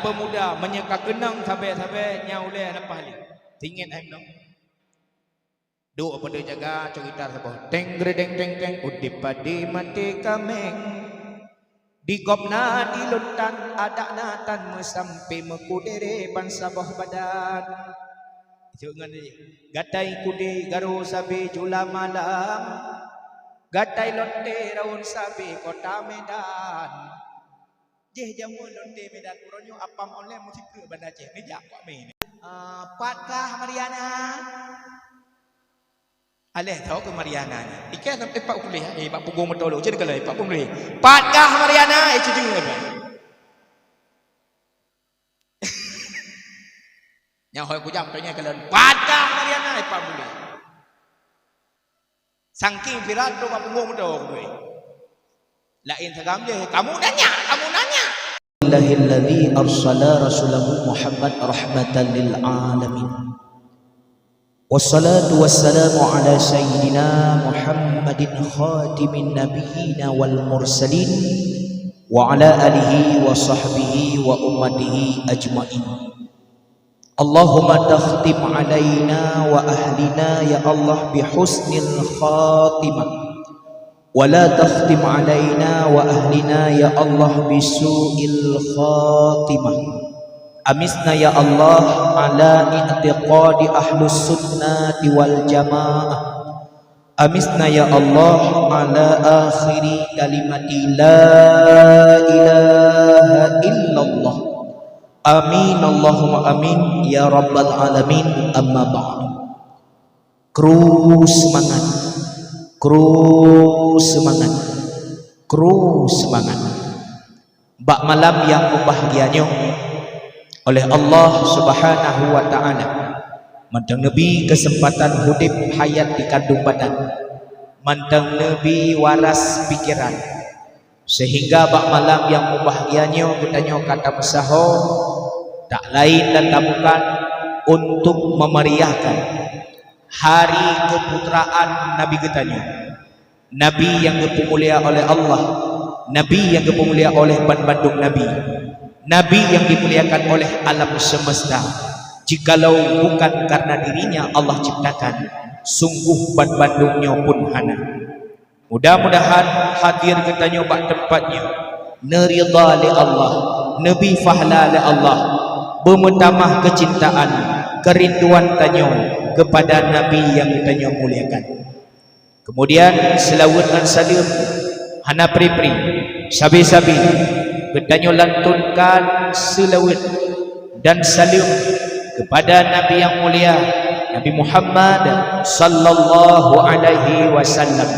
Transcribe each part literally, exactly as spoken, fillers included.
Pemuda meunyoe ka keunong sabe-sabe nyang ulée leupah lé. Singet hai meunong. Duek pada jaga cerita saboh. Teng gredeng teng teng, udeb padé maté kaméng. Di gobna di lôn tan, adak na tan meusampé meukudere ban saboh badan. Cuk ngon ni. Gatai kudé garo sabe jula malam. Gatai lonte raun sabe kota Medan. Jih jameun lonte Medan uroe nyoe apam online meusikrek Banda Aceh. Neujak kok mé. Ah, pat kah Mariana? Aléh tho keu Mariana nyan. Iké sampai pat kuliah, eh, bak punggung moto lôn. Cen keulah pat punggung lé. Pat kah Mariana? Eh, cucu. Nyang hôi kujam tanya kalian. Pat kah Mariana? Eh, pat punggung lé. Sangking viral tu bak punggung moto kubu. Laén sagam je, kamu nanya, kamu nanya. Allahilladzi arsala rasulahu Muhammad rahmatan lil alamin. Wassalatu wassalamu ala sayyidina Muhammadin khatimin nabiyyina wal mursalin wa ala alihi wa sahbihi wa ummatihi ajmain. Allahumma takhtim alaina wa ahlina ya Allah bi husnil khatimah. Wa la takhtim alaina wa ahlina ya Allah bi su'il khatimah. Amisna ya Allah ala i'tiqadi ahlus sunnati wal jamaah. Amisna ya Allah ala akhiri kalimati la ilaha illallah. Amin Allahumma amin ya rabbal alamin, amma ba'du. Kru seumangat, kru seumangat, kru seumangat. Bak malam nyang mubahgia nyoe, oleh Allah Subhanahu wa Ta'ala, mantong neubi keuseumpatan udeb hayat di kandong badan, mantong neubi waras pikeran, seuhingga bak malam nyang mubahgia nyoe geutanyoe ka tameusaho, tak laén dan tak bukan, untuk memeriahkan hari keuputraan Nabi geutanyoe. Nabi nyang geupeumulia oleh Allah, Nabi nyang geupeumulia oleh banmandum nabi, Nabi nyang dimuliakan oleh alam semesta. Jikalau bukan karena dirinya Allah ciptakan, sungguh banmandum nyoe pun hana. Mudah-mudahan hadir geutanyoe bak teumpat nyoe neuridha lé Allah, neubi fahla lé Allah, beumeutamah keucintaan, keurinduan tanyoe keupada Nabi nyang geutanyoe muliakan. Keumudian, seulaweuet ngon saleuem hana pri-pri, sabe-sabe geutanyoe lantunkan seulaweuet dan saleuem keupada Nabi nyang mulia, Nabi Muhammad sallallahu alaihi wasallam,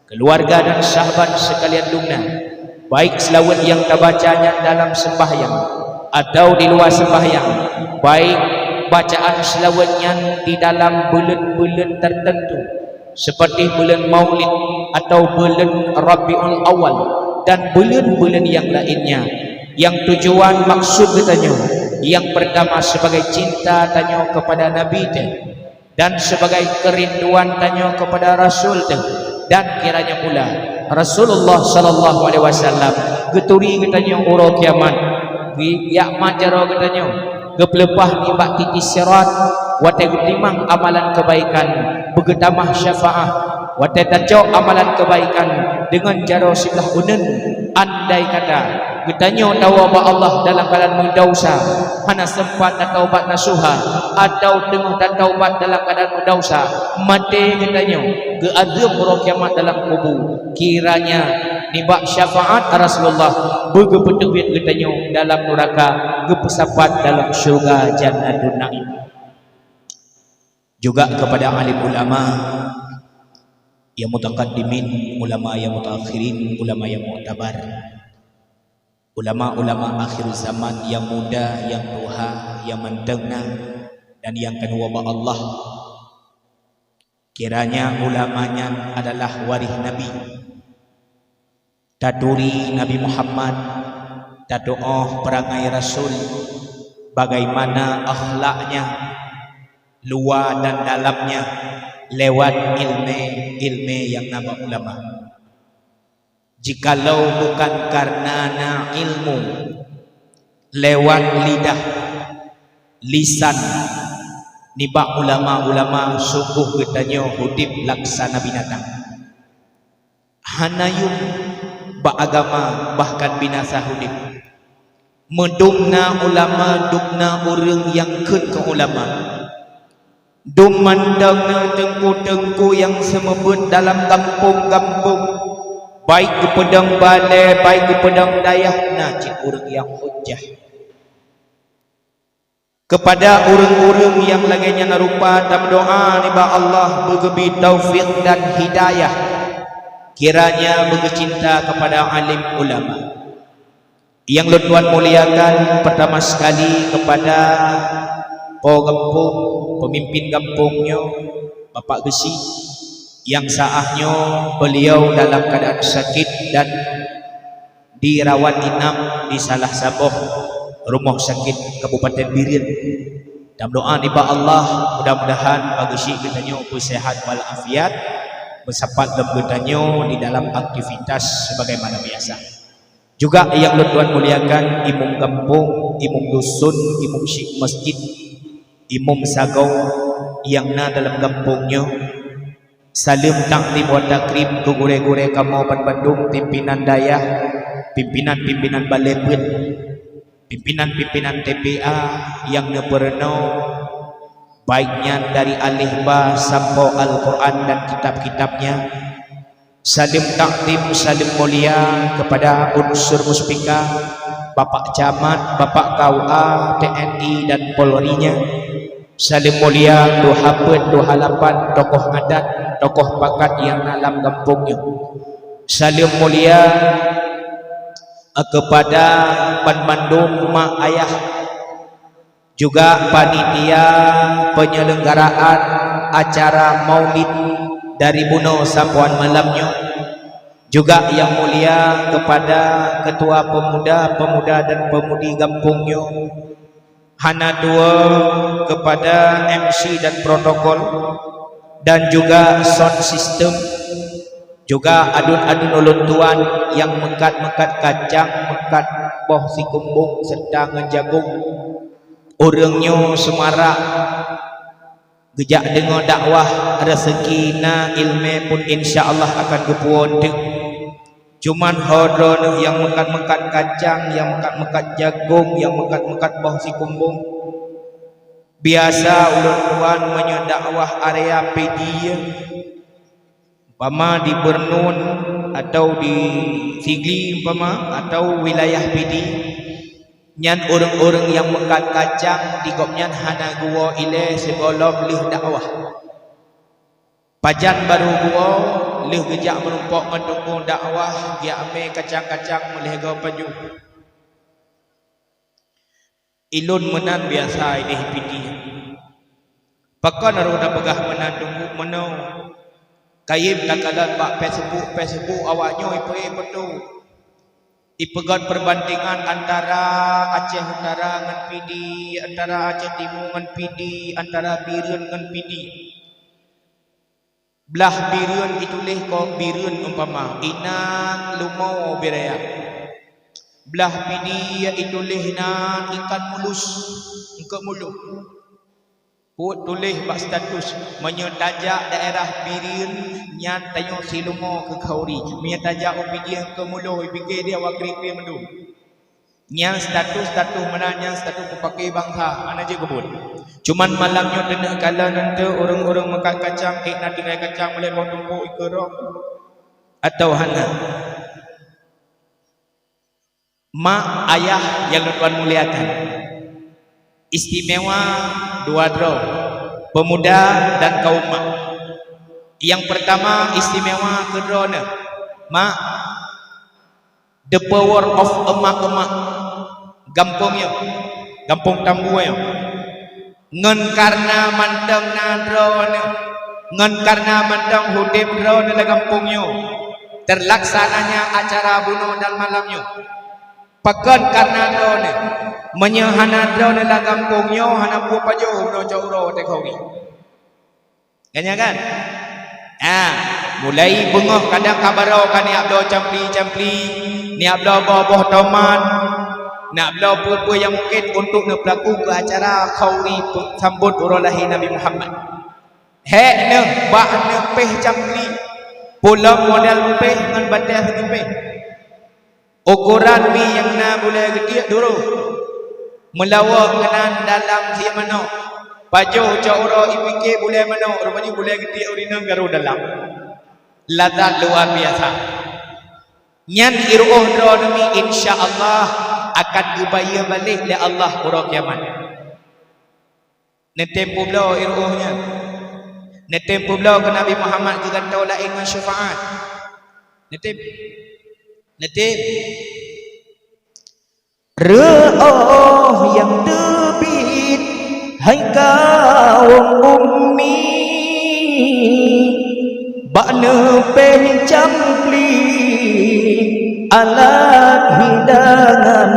keuluwarga dan sahabat seukalian dum na. Baik seulaweuet nyang tabaca nyan dalam seumbahyang atawa di luwa seumbahyang, baik bacaan seulaweuet nyan di dalam buleuen-buleuen teuteuntu, seperti buleuen Maulid atawa buleuen Rabiul Awal dan buleuen-buleuen nyang lainnya, nyang tujuan maksud geutanyoe nyang peurtama sebagai cinta tanyoe keupada Nabi teuh, dan sebagai keurinduan tanyoe keupada Rasul teuh, dan kiranya pula Rasulullah sallallahu alaihi wasallam geuturi geutanyoe uroe kiamat, geujak mat jaroe geutanyoe, geupeuleupah nibak titi sirat, watée geutimang amalan keubaikan, beugeutamah syafaah, watée tacok amalan keubaikan deungon jaroe siblah uneuen, andai kata geutanyoe tawoe bak Allah dalam keuadaan meudausa, hana seumpat tataubat nasuha, atawa teungoh tataubat dalam keuadaan meudausa, maté geutanyoe geuazeueb uroe kiamat dalam kubu, kiranya nibak syafaat Rasulullah beugeupeuteubit geutanyoe dalam nuraka, geupeusapat dalam syeuruga Jannatun Naim. Juga keupada alim ulama nyang mutaqaddimin, ulama nyang mutaakhirin, ulama nyang muktabar. Ulama-ulama akhir zaman nyang muda, nyang tuha, nyang mantong na, dan nyang keunoe bak Allah. Kiranya ulama nyan adalah waréh Nabi. Taturi Nabi Muhammad, tatuoh peurangai Rasul, bagaimana akhlaknya, luwa dan dalamnya, lewat ilmé-ilmé nyang na bak ulama. Jikalau bukan karena na ilmu, lewat lidah, lisan, nibak ulama-ulama, sungguh geutanyoe udeb laksana binatang. Hana yum bak agama, bahkan binasa udeb. Meudum na ulama, dum na ureuëng nyang kheun keu ulama. Dum mantong na teungku-teungku nyang seumeubeuet dalam gampông-gampông, baik geupeudong balée, baik geupeudong dayah, na cit ureuëng nyang hujah. Keupada ureuëng-ureuëng nyang lagée nyan rupa tameudoá nibak Allah beugeubri taufik dan hidayah, kiranya beugeucinta keupada alim ulama. Nyang lôn tuan muliakan, peurtama sekali keupada po gampông, peumimpén gampông nyoe, Bapak Geuchik, nyang saát nyoe beliau dalam keuadaan sakét dan dirawat inap di salah saboh rumoh sakét Kabupaten Bireuen. Tameudoá nibak Allah, mudah-mudahan Pak Geuchik geutanyoe beuseuhat walafiat, meusapat lom geutanyoe di dalam aktivitas sebagaimana biasa. Juga nyang lôn tuan muliakan, imum gampông, imum dusun, imum syik masjid, imum sagoe nyang na dalam gampông nyoe. Saleuem takzim wa takrim keu gurée-gurée kamoe banmandum, pimpinan dayah, pimpinan-pimpinan balée peuet, pimpinan-pimpinan T P A nyang neupeurunoe, baik nyan dari alif ba sampoe Al-Quran dan kitab-kitabnya. Saleuem takzim, saleuem mulia keupada unsur muspika, Bapak Camat, Bapak K U A, T N I dan Polri-nya. Saleuem mulia tuha peuet, tuha lapan, tokoh adat, tokoh pakat nyang na lam gampông nyoe. Saleuem mulia keupada banmandum mak ayah, juga panitia penyeulenggaraan acara Maulid dari bunoe sapoan malam nyoe, juga nyang mulia keupada ketua pemuda-pemuda dan pemudi gampông nyoe, hana tuwoe keupada M C dan protokol, dan juga sound system, juga aduen-aduen ulôn tuan nyang meukat-meukat kacang, meukat boh sikumbong serta ngon jagong. Ureuëng nyoe seumarak geujak deungoe dakwah, raseuki na, iéleumé pun insya Allah akan geupuwoe teuk. Cuman ho droeneueh nyang meukat-meukat kacang, nyang meukat-meukat jagong, nyang meukat-meukat boh sikumbong, biasa ulôn tuan meunyoe dakwah area Pidie, umpama di Beureunuen atau di Sigli umpama, atau wilayah Pidie, nyan ureuëng-ureuëng nyang meukat kacang di gobnyan hana geuwoe ilée sigohlom lheueh dakwah. Pajan barô geuwoe, lheueh geujak meurumpok ngon teungku dakwah, geujak amé kacang-kacang meulhèe goe pajoh. Ilôn meunan biasa idéh Pidie. Pakon roh tapeugah meunan teungku meunoe? Kayém takalon bak Facebook, Facebook awaknyoe ipeu-, ipeutoe. Ipeugét peurbantengan antara Aceh Utara ngon Pidie, antara Aceh Timu ngon Pidie, antara Bireuen ngon Pidie. Blah Bireuen ituléh kok Bireuen umpama, inang lumo biraya. Blah Pidie ituléh nan ikan mulus, eungkôt mulus. Peuet tuléh bak status, meunyoe tajak daerah Bireuen nyan tanyoe silumo keu khauri. Meunyoe tajak u Pidie keu mulo, ipike dia awak kri-kri mandum. Nyan status-status meunan, nyan status peupake bansa, hana jeuet keubuet. Cuman malam nyoe teuneuk kalon enteuk ureuëng-ureuëng meukat kacang, ék na tinggai kacang mulai boh tumpôk ikeue rok atau hana. Mak ayah nyang lôn tuan muliakan, istimewa dua droe, pemuda dan kaum mak. Nyang peurtama istimewa keu droeneuh, mak, the power of emak-emak, gampông nyoe, gampông Tambue nyoe. Ngon kareuna mantong na droeneuh, ngon kareuna mantong udeb droeneuh lam gampông nyoe, teulaksananya acara bunoe dan malam nyoe. Pakon kareuna droeneuh? Meunyoe hana droeneuh lam gampông nyoe, hana peue pajoh bunoe cot uroe watée khauri. Kan nyan kan? Ah, mulai beungoh kadang ka barô ka neujak bloe campli-campli, neujak bloe boh-boh tomat. Nak bloe peue-peue nyang mungken untuk neupeulaku keu acara khauri sambot uroe lahé Nabi Muhammad. Hék neuh bak neuh péh cambli, polom model péh ngon batèe seugi péh. Ukoran mi nyang na bulèe geutiek duroh, meulawok keunan dalam sie manok, pajoh cot uroe ipike bulèe manok, rupajih bulèe geutiek ureueng inong garô dalam. Lazat luar biasa. Nyan iruôh droeneuh mi, insya Allah akan geubayeue balek lé Allah uroe kiamat. Neutem peubloe iruôh nyan. Neutem peubloe keu Nabi Muhammad geugantoe laén ngon syafaat. Neutem. Neutem. Reuôh nyang teubiet hai kawöm ummi, bak neupéh cambli alat hidangan.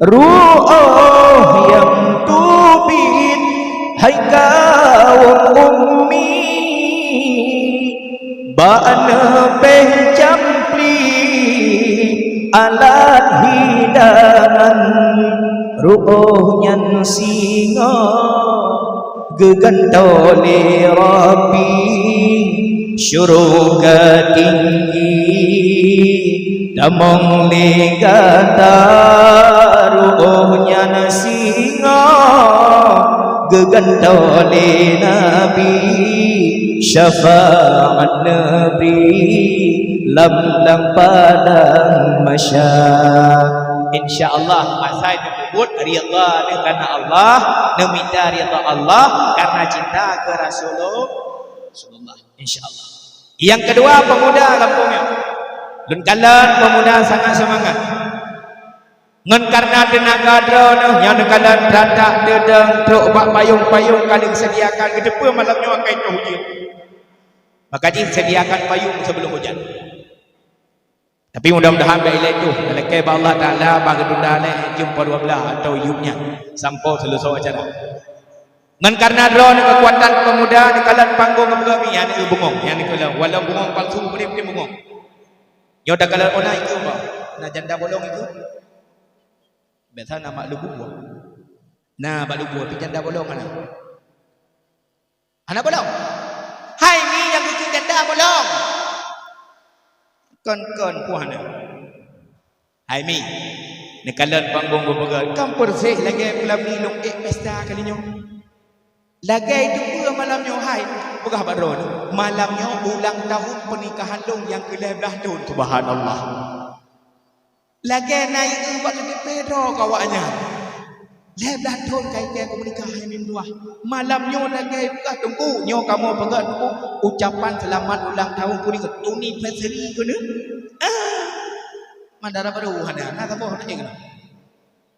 Reuôh nyang teubiet hai kawöm ummi, bak neupéh cambli alat hidangan. Reuôh nyan singoh geugantoe lé Rabbi, syeuruga tinggi tamong lé gata. Reuôh nyan singoh geugantoe lé Nabi, syafaat Nabi lam, lam padang mahsyar. Insya Allah, asai neupeubuet ridha neuh karena Allah, neumita ridha Allah karena cinta keu Rasulullah. Insya Allah. Nyang keudua, pemuda gampông nyoe. Lôn kalon pemuda sangat seumangat. Ngon karena teunaga droeneuh nyang neukalon, teutak teudong trok bak payong-payong ka lheueh sediakan, geuteupeue malam nyoe akai toh ujeuen. Maka jih sediakan payong sebelum hujan. Tapi mudah-mudahan bèk ilèe tuh, talakèe bak Allah Taala, bah geutunda lé jeuem po dua blah atau yub nyan sampoe seuleusoe acara. Ngon karena droeneuh keukuatan pemuda neukalon panggong ngon beugami, nyan keuh bungong, nyan keuh lom, walau bungong palsu, peudeh-peudeh bungong. Nyoe takalon, oh, na ikeu bah, na janda bolong ikeu. Biasa na mak lubuk buah. Na bak lubuk, tapi janda bolong hana. Hana bolong. Hai mi nyang geukheun janda bolong. Kon-kon puih na. Hai mi, neukalon panggong beupeugah, kan peureséh lagèe peulami lôn ék pesta kali nyoe. Lagèe teupeue malam nyoe hai, peugah bak droeneuh, malam nyoe ulang tahun peunikahan lôn nyang keu lhèe blah thôn. Subhanallah. Lagèe na ié bak K T P droe keu awaknyan. Lhèe blah thôn ka ikeu meunikah hai meutuah. Malam nyoe lagèe peugah teungku, nyoe kamoe peugah teungku, ucapan seulamat ulang tahun peunikah, anniversary keuneuk. Ah. Mandara baru hana, na saboh hana ingat.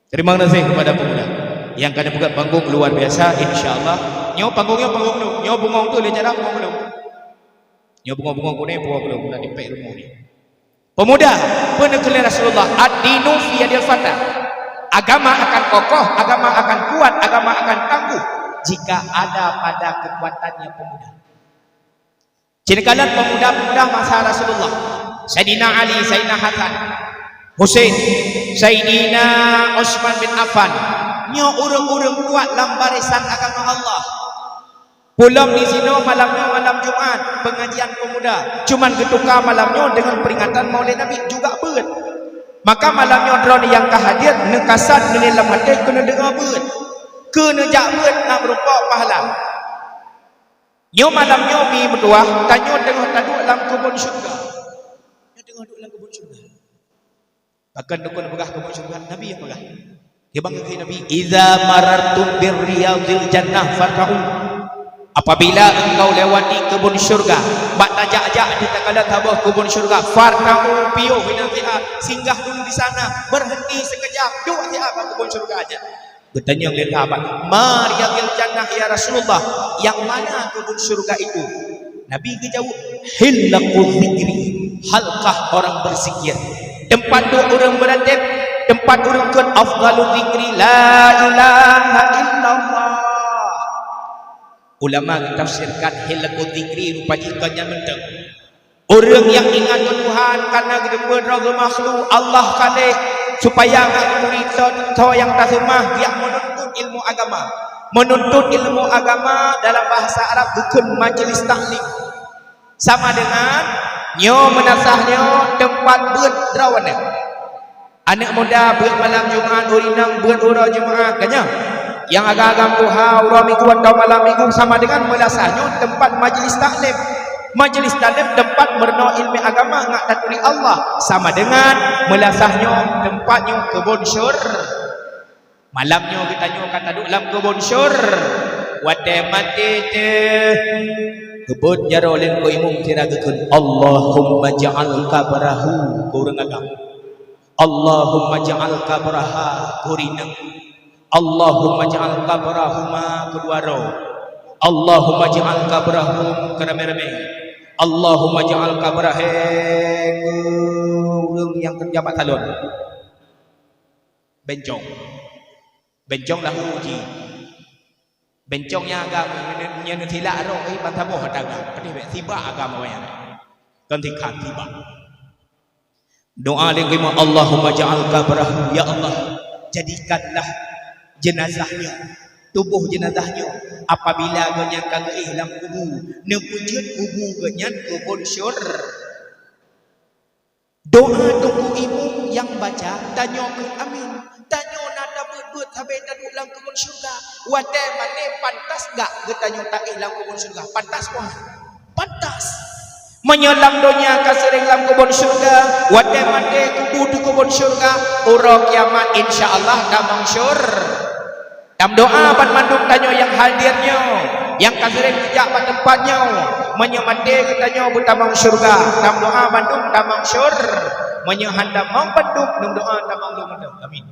Terima kasih kepada pemuda yang ka neupeugöt panggong luar biasa, insya Allah. Nyoe panggong nyoe panggong lôn, nyoe bungong tu lé cara bungong lôn. Nyoe bungong-bungong kunéng puwoe lôn, na dipék rumoh ni. Pemuda, peue neukheun lé Rasulullah, "Ad-dinu fi yadil fata." Agama akan kokoh, agama akan kuat, agama akan tangguh jika ada pada kekuatannya pemuda. Ci neukalon pemuda-pemuda masa Rasulullah, Saidina Ali, Saidina Hasan, Husein, Saidina Utsman bin Affan, nyoe ureuëng-ureuëng kuat lam barisan agama Allah. Pulom di sinoe malam nyoe malam Jumat, pengajian pemuda. Cuman geutuka malam nyoe deungon peringatan Maulid Nabi juga beuet. Maka malam nyoe droeneuh nyang ka hadir, neukasad neuneuk lam até keuneuk deungoe beuet. Keuneuk jak beuet na meurumpok pahala. Nyoe malam nyoe mi meutuah, tanyoe teungoh taduek lam keubon syeuruga. Nyoe teungoh duek lam keubon syeuruga. Bahkan dukon peugah keubon syeuruga, Nabi nyang peugah. Kiban keu Nabi, "Idza marartum bir riyadil jannah farta'u." Apabila engkau lewati keubon syeuruga, bak tajak-jak di takalon saboh keubon syeuruga, farta'u, piôh nasihat, singgah dulu di sana, berhenti sekejap, duek siat bak keubon syeuruga nyan. Geutanyong lé sahabat, "Ma riyadil jannah ya Rasulullah? Yang mana kebun syurga itu?" Nabi geujaweueb, "Hilaqu dzikri, halqah orang berzikir. Tempat duduk orang beradab, tempat orang kheun afdalu dzikri la ilaha illallah." Ulama geutafsirkan hilaqu dzikri rupa jih kon nyan mantong. Ureuëng nyang ingat keu Tuhan kana geuteupeue droe geumakhluk, Allah Khaliq, supaya ngat murit soe, soe nyang taseumah, geujak meununtut ilmu agama. Meununtut ilmu agama dalam bahasa Arab geukheun majlis taklim. Sama dengan nyoe meunasah nyoe teumpat beuet droeneuh. Aneuk muda beuet malam Jumat, ureueng inong beuet uroe Jumat, ka nyoe. Nyang agam-agam tuha uroe Minggu atau malam Minggu sama dengan meulasah nyoe teumpat majlis taklim. Majlis taklim teumpat meurunoe ilmu agama ngat taturi Allah, sama dengan meulasah nyoe teumpat nyoe keubon syur. Malam nyoe geutanyoe ka taduek lam keubon syur. Watée maté teuh, keubon jaroe lé Teungku Imum sira geukheun, "Allahumma ja'al qabrahu," keu ureueng agam. "Allahumma ja'al qabraha," keu ureueng inong. "Allahumma ja'al qabrahuma," keu dua droe. "Allahumma ja'al qabrahum," keu ramé-ramé. "Allahumma ja'al qabrahum," keu ureueng nyang keureuja bak salon. Bencong. Bencong lahu jih. Bencong nyang agam, nyan silak roh, eh, ban saboh ata agam. Pedih bèk, sibak agam awak nyan. Kon sikhan, sibak. Doa lé keulima, "Allahumma ja'al qabrahu," ya Allah, jadikanlah jenazahnya, tubuh jenazahnya, apabila gobnyan ka geuéh lam kubu, neupeujeuet kubu gobnyan keubon syur. Doa Teungku Imum nyang baca, tanyoe kheun amin. Tanyoe na tabeuet-beuet sabe taduek lam keubon syeuruga. Watèe maté pantas gak geutanyoe taéh lam keubon syeuruga? Pantas kon? Pantas. Meunyoe lam donya ka seuréng lam keubon syeuruga, watèe maté kubu di keubon syeuruga, uroe kiamat insya Allah tamong syur- Tameudoa banmandum tanyoe nyang hadir nyoe, nyang ka seuréng geujak bak teumpat nyoe. Meunyoe maté geutanyoe beutamong syeuruga, tameudoa bandum tamong syur-, meunyoe han tamong bandum, neumeudoa tamong lom mantong. Amin.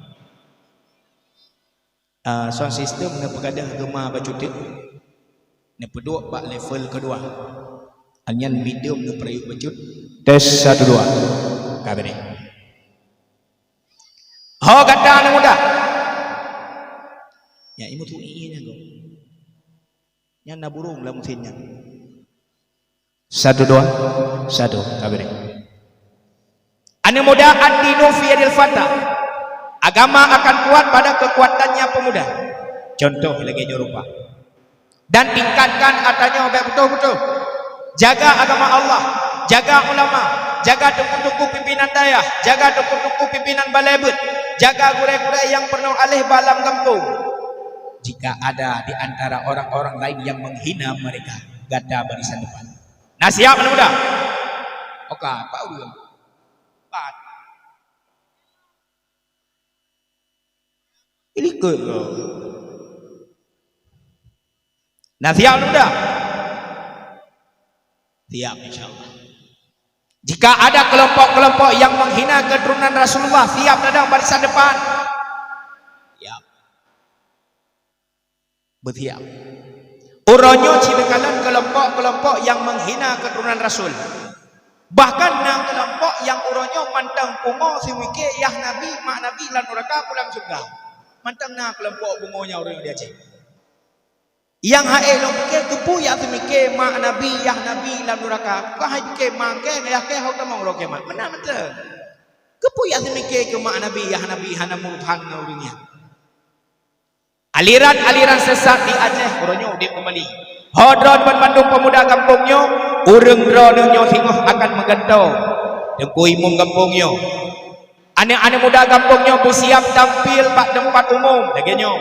Ah, sound system neupeugadôh geuma bacut teuk. Neupeuduek bak level keudua. Nyan medium neupeurayeuk bacut. Tes satu dua. Ka beureh. Ho gata aneuk muda. Nyan imeutui nyan gob. Nyan na burông lam mesin nyan. Satu, dua, satu. Ka beureh. Aneuk muda, ad-dinu fi yadil fata. Agama akan kuat pada kekuatannya pemuda. Contoh lagèe nyoe rupa. Dan tingkatkan ata nyoe bèk putôh-putôh. Jaga agama Allah, jaga ulama, jaga teungku-teungku pimpinan dayah, jaga teungku-teungku pimpinan balè beuet, jaga gurèe-gurèe nyang peurunoh aléh bak lam gampông. Jika ada di antara orang-orang lain yang menghina mereka, gata barisan depan. Na siap aneuk muda? Oka, pat ureueng? Pat. Ilikot gob. Na siap aneuk muda? Siap, insya Allah. Jika ada kelompok-kelompok yang menghina keturunan Rasulullah, siap tadong barisan depan? Siap. Beutiap. Uroe nyoe cit neukalon kelompok-kelompok nyang meuhina keuturonan Rasul. Bahkan na kelompok nyang uroe nyoe mantong pungo seumiké yah Nabi, mak Nabi lam nuraka, pulang syeuruga. Mantong na kelompok pungo nyan uroe nyoe di Aceh. Nyang hase lôn pike, keupeue jak seumiké mak Nabi, yah Nabi lam nuraka? Kon hai pike mak kèe, yah kèe hok tamong uroe kiamat. Meunan mantong. Keupeue jak seumiké keu mak Nabi, yah Nabi hana meurusan ngon ureueng nyan? Aliran-aliran sesat di Aceh uroe nyoe udeb keumbali. Ho droeneuh banmandum peumuda gampông nyoe, ureueng droeneuh nyoe singoh akan meugantoe Teungku Imum gampông nyoe. Aneuk-aneuk muda gampông nyoe beusiab tampil bak teumpat umum lagèe nyoe.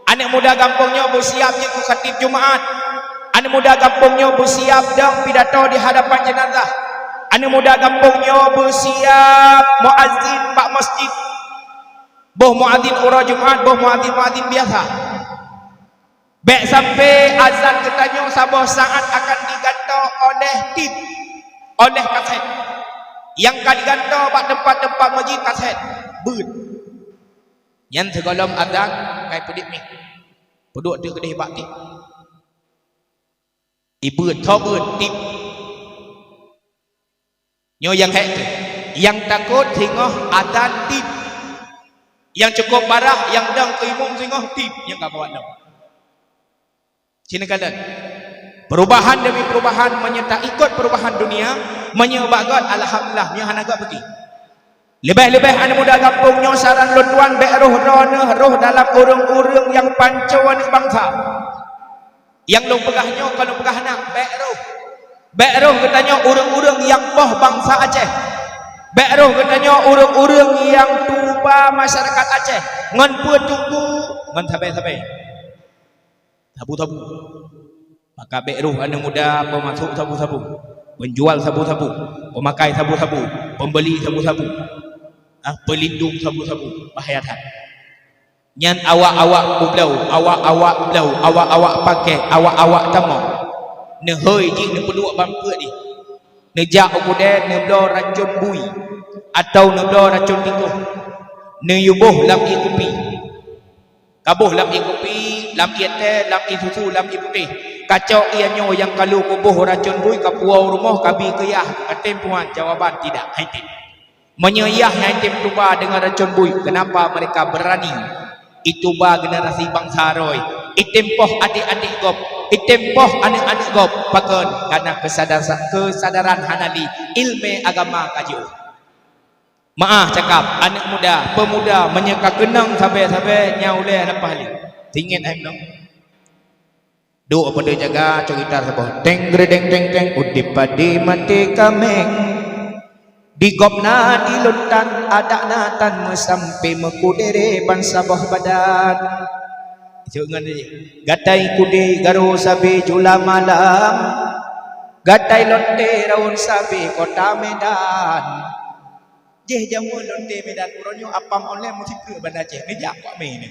Aneuk muda gampông nyoe beusiab jeuet keu khatib Jumaat. Aneuk muda gampông nyoe beusiab dong pidato di hadapan jeunazah. Aneuk muda gampông nyoe beusiab muazin bak masjid. Boh muazin uroe Jumaat, boh muazin-muazin biasa. Bèk sampai azan geutanyoe saboh saát akan digantoe oleh tip, oleh kasét. Nyang ka digantoe bak teumpat-teumpat masjid kasét, beuet. Nyan sigohlom azan, kai peudiek mic. Peuduek teuk keudeh bak tip. Ibeuet, tho beuet tip. Nyoe nyang hék teuh. Nyang takot singoh azan tip. Nyang cukôp barah, nyang dong keu imum singoh tip, nyang ka meuwat dong. Sinoe kalon. Perubahan demi perubahan, meunyoe taikot perubahan dunia, meunyoe bak göt, alhamdulillah, meunyoe hana göt, peuti. Leubeh-leubeh aneuk muda gampông nyoe, saran lôn tuan, bék roh droeneuh roh dalam ureuëng-ureuëng nyang panco aneuk bansa. Nyang lôn peugah nyoe kon lôn peugah hana, bék roh. Bék roh geutanyoe ureuëng-ureuëng nyang poh bansa Aceh. Bék roh geutanyoe ureuëng-ureuëng nyang tuba masyarakat Aceh. Ngon peue teungku? Ngon sabe-sabe. Sabu-sabu. Maka bék roh aneuk muda peumasok sabu-sabu, peunjual sabu-sabu, peumakai sabu-sabu, peumbeuli sabu-sabu, ah, peulindong sabu-sabu. Bahaya that. Nyan awak-awak peubloe, awak-awak bloe, awak-awak pakée, awak-awak tamong. Neuhôi jih neupeuduek bak peuet jih. Neujak u keudè neubloe racon bui atawa neubloe racon tikus. Neuyuboh lam ié kupi. Kaboh lam ié kupi, lam ié teh, lam ié susu, lam ié putéh. Kacok ié nyoe nyang ka lheueh kuboh racon bui, kapuwoe u rumoh, kabi keu yah, katem tuan jawaban tidak. Hai tem. Meunyoe yah nyang item tuba deungon racon bui, kenapa mereka berani ituba generasi bansa roe? Item poh adik-adik gob, item poh aneuk-aneuk gob. Pakon? Karena kesadaran, kesadaran hana lé, ilmu agama ka jiôh. Meu'ah cakap, aneuk muda, peumuda, meunyoe ka keunong sabe-sabe, nyan ulée leupah lé. Singét hai meunong. Duek peudeuh jaga cerita saboh. Teng gredeng teng teng, udeb padé maté kaméng. Di gobnyan di lontan, adak na tan meusampé, meukudere ban saboh badan. Cok ngon dia. Gatai kudé garo sabe jula malam. Gatai lonte raun sabe kota Medan. Jih jameun lonte Medan uroe nyoe apam online meusikrek Banda Aceh. Neujak kok mé ni.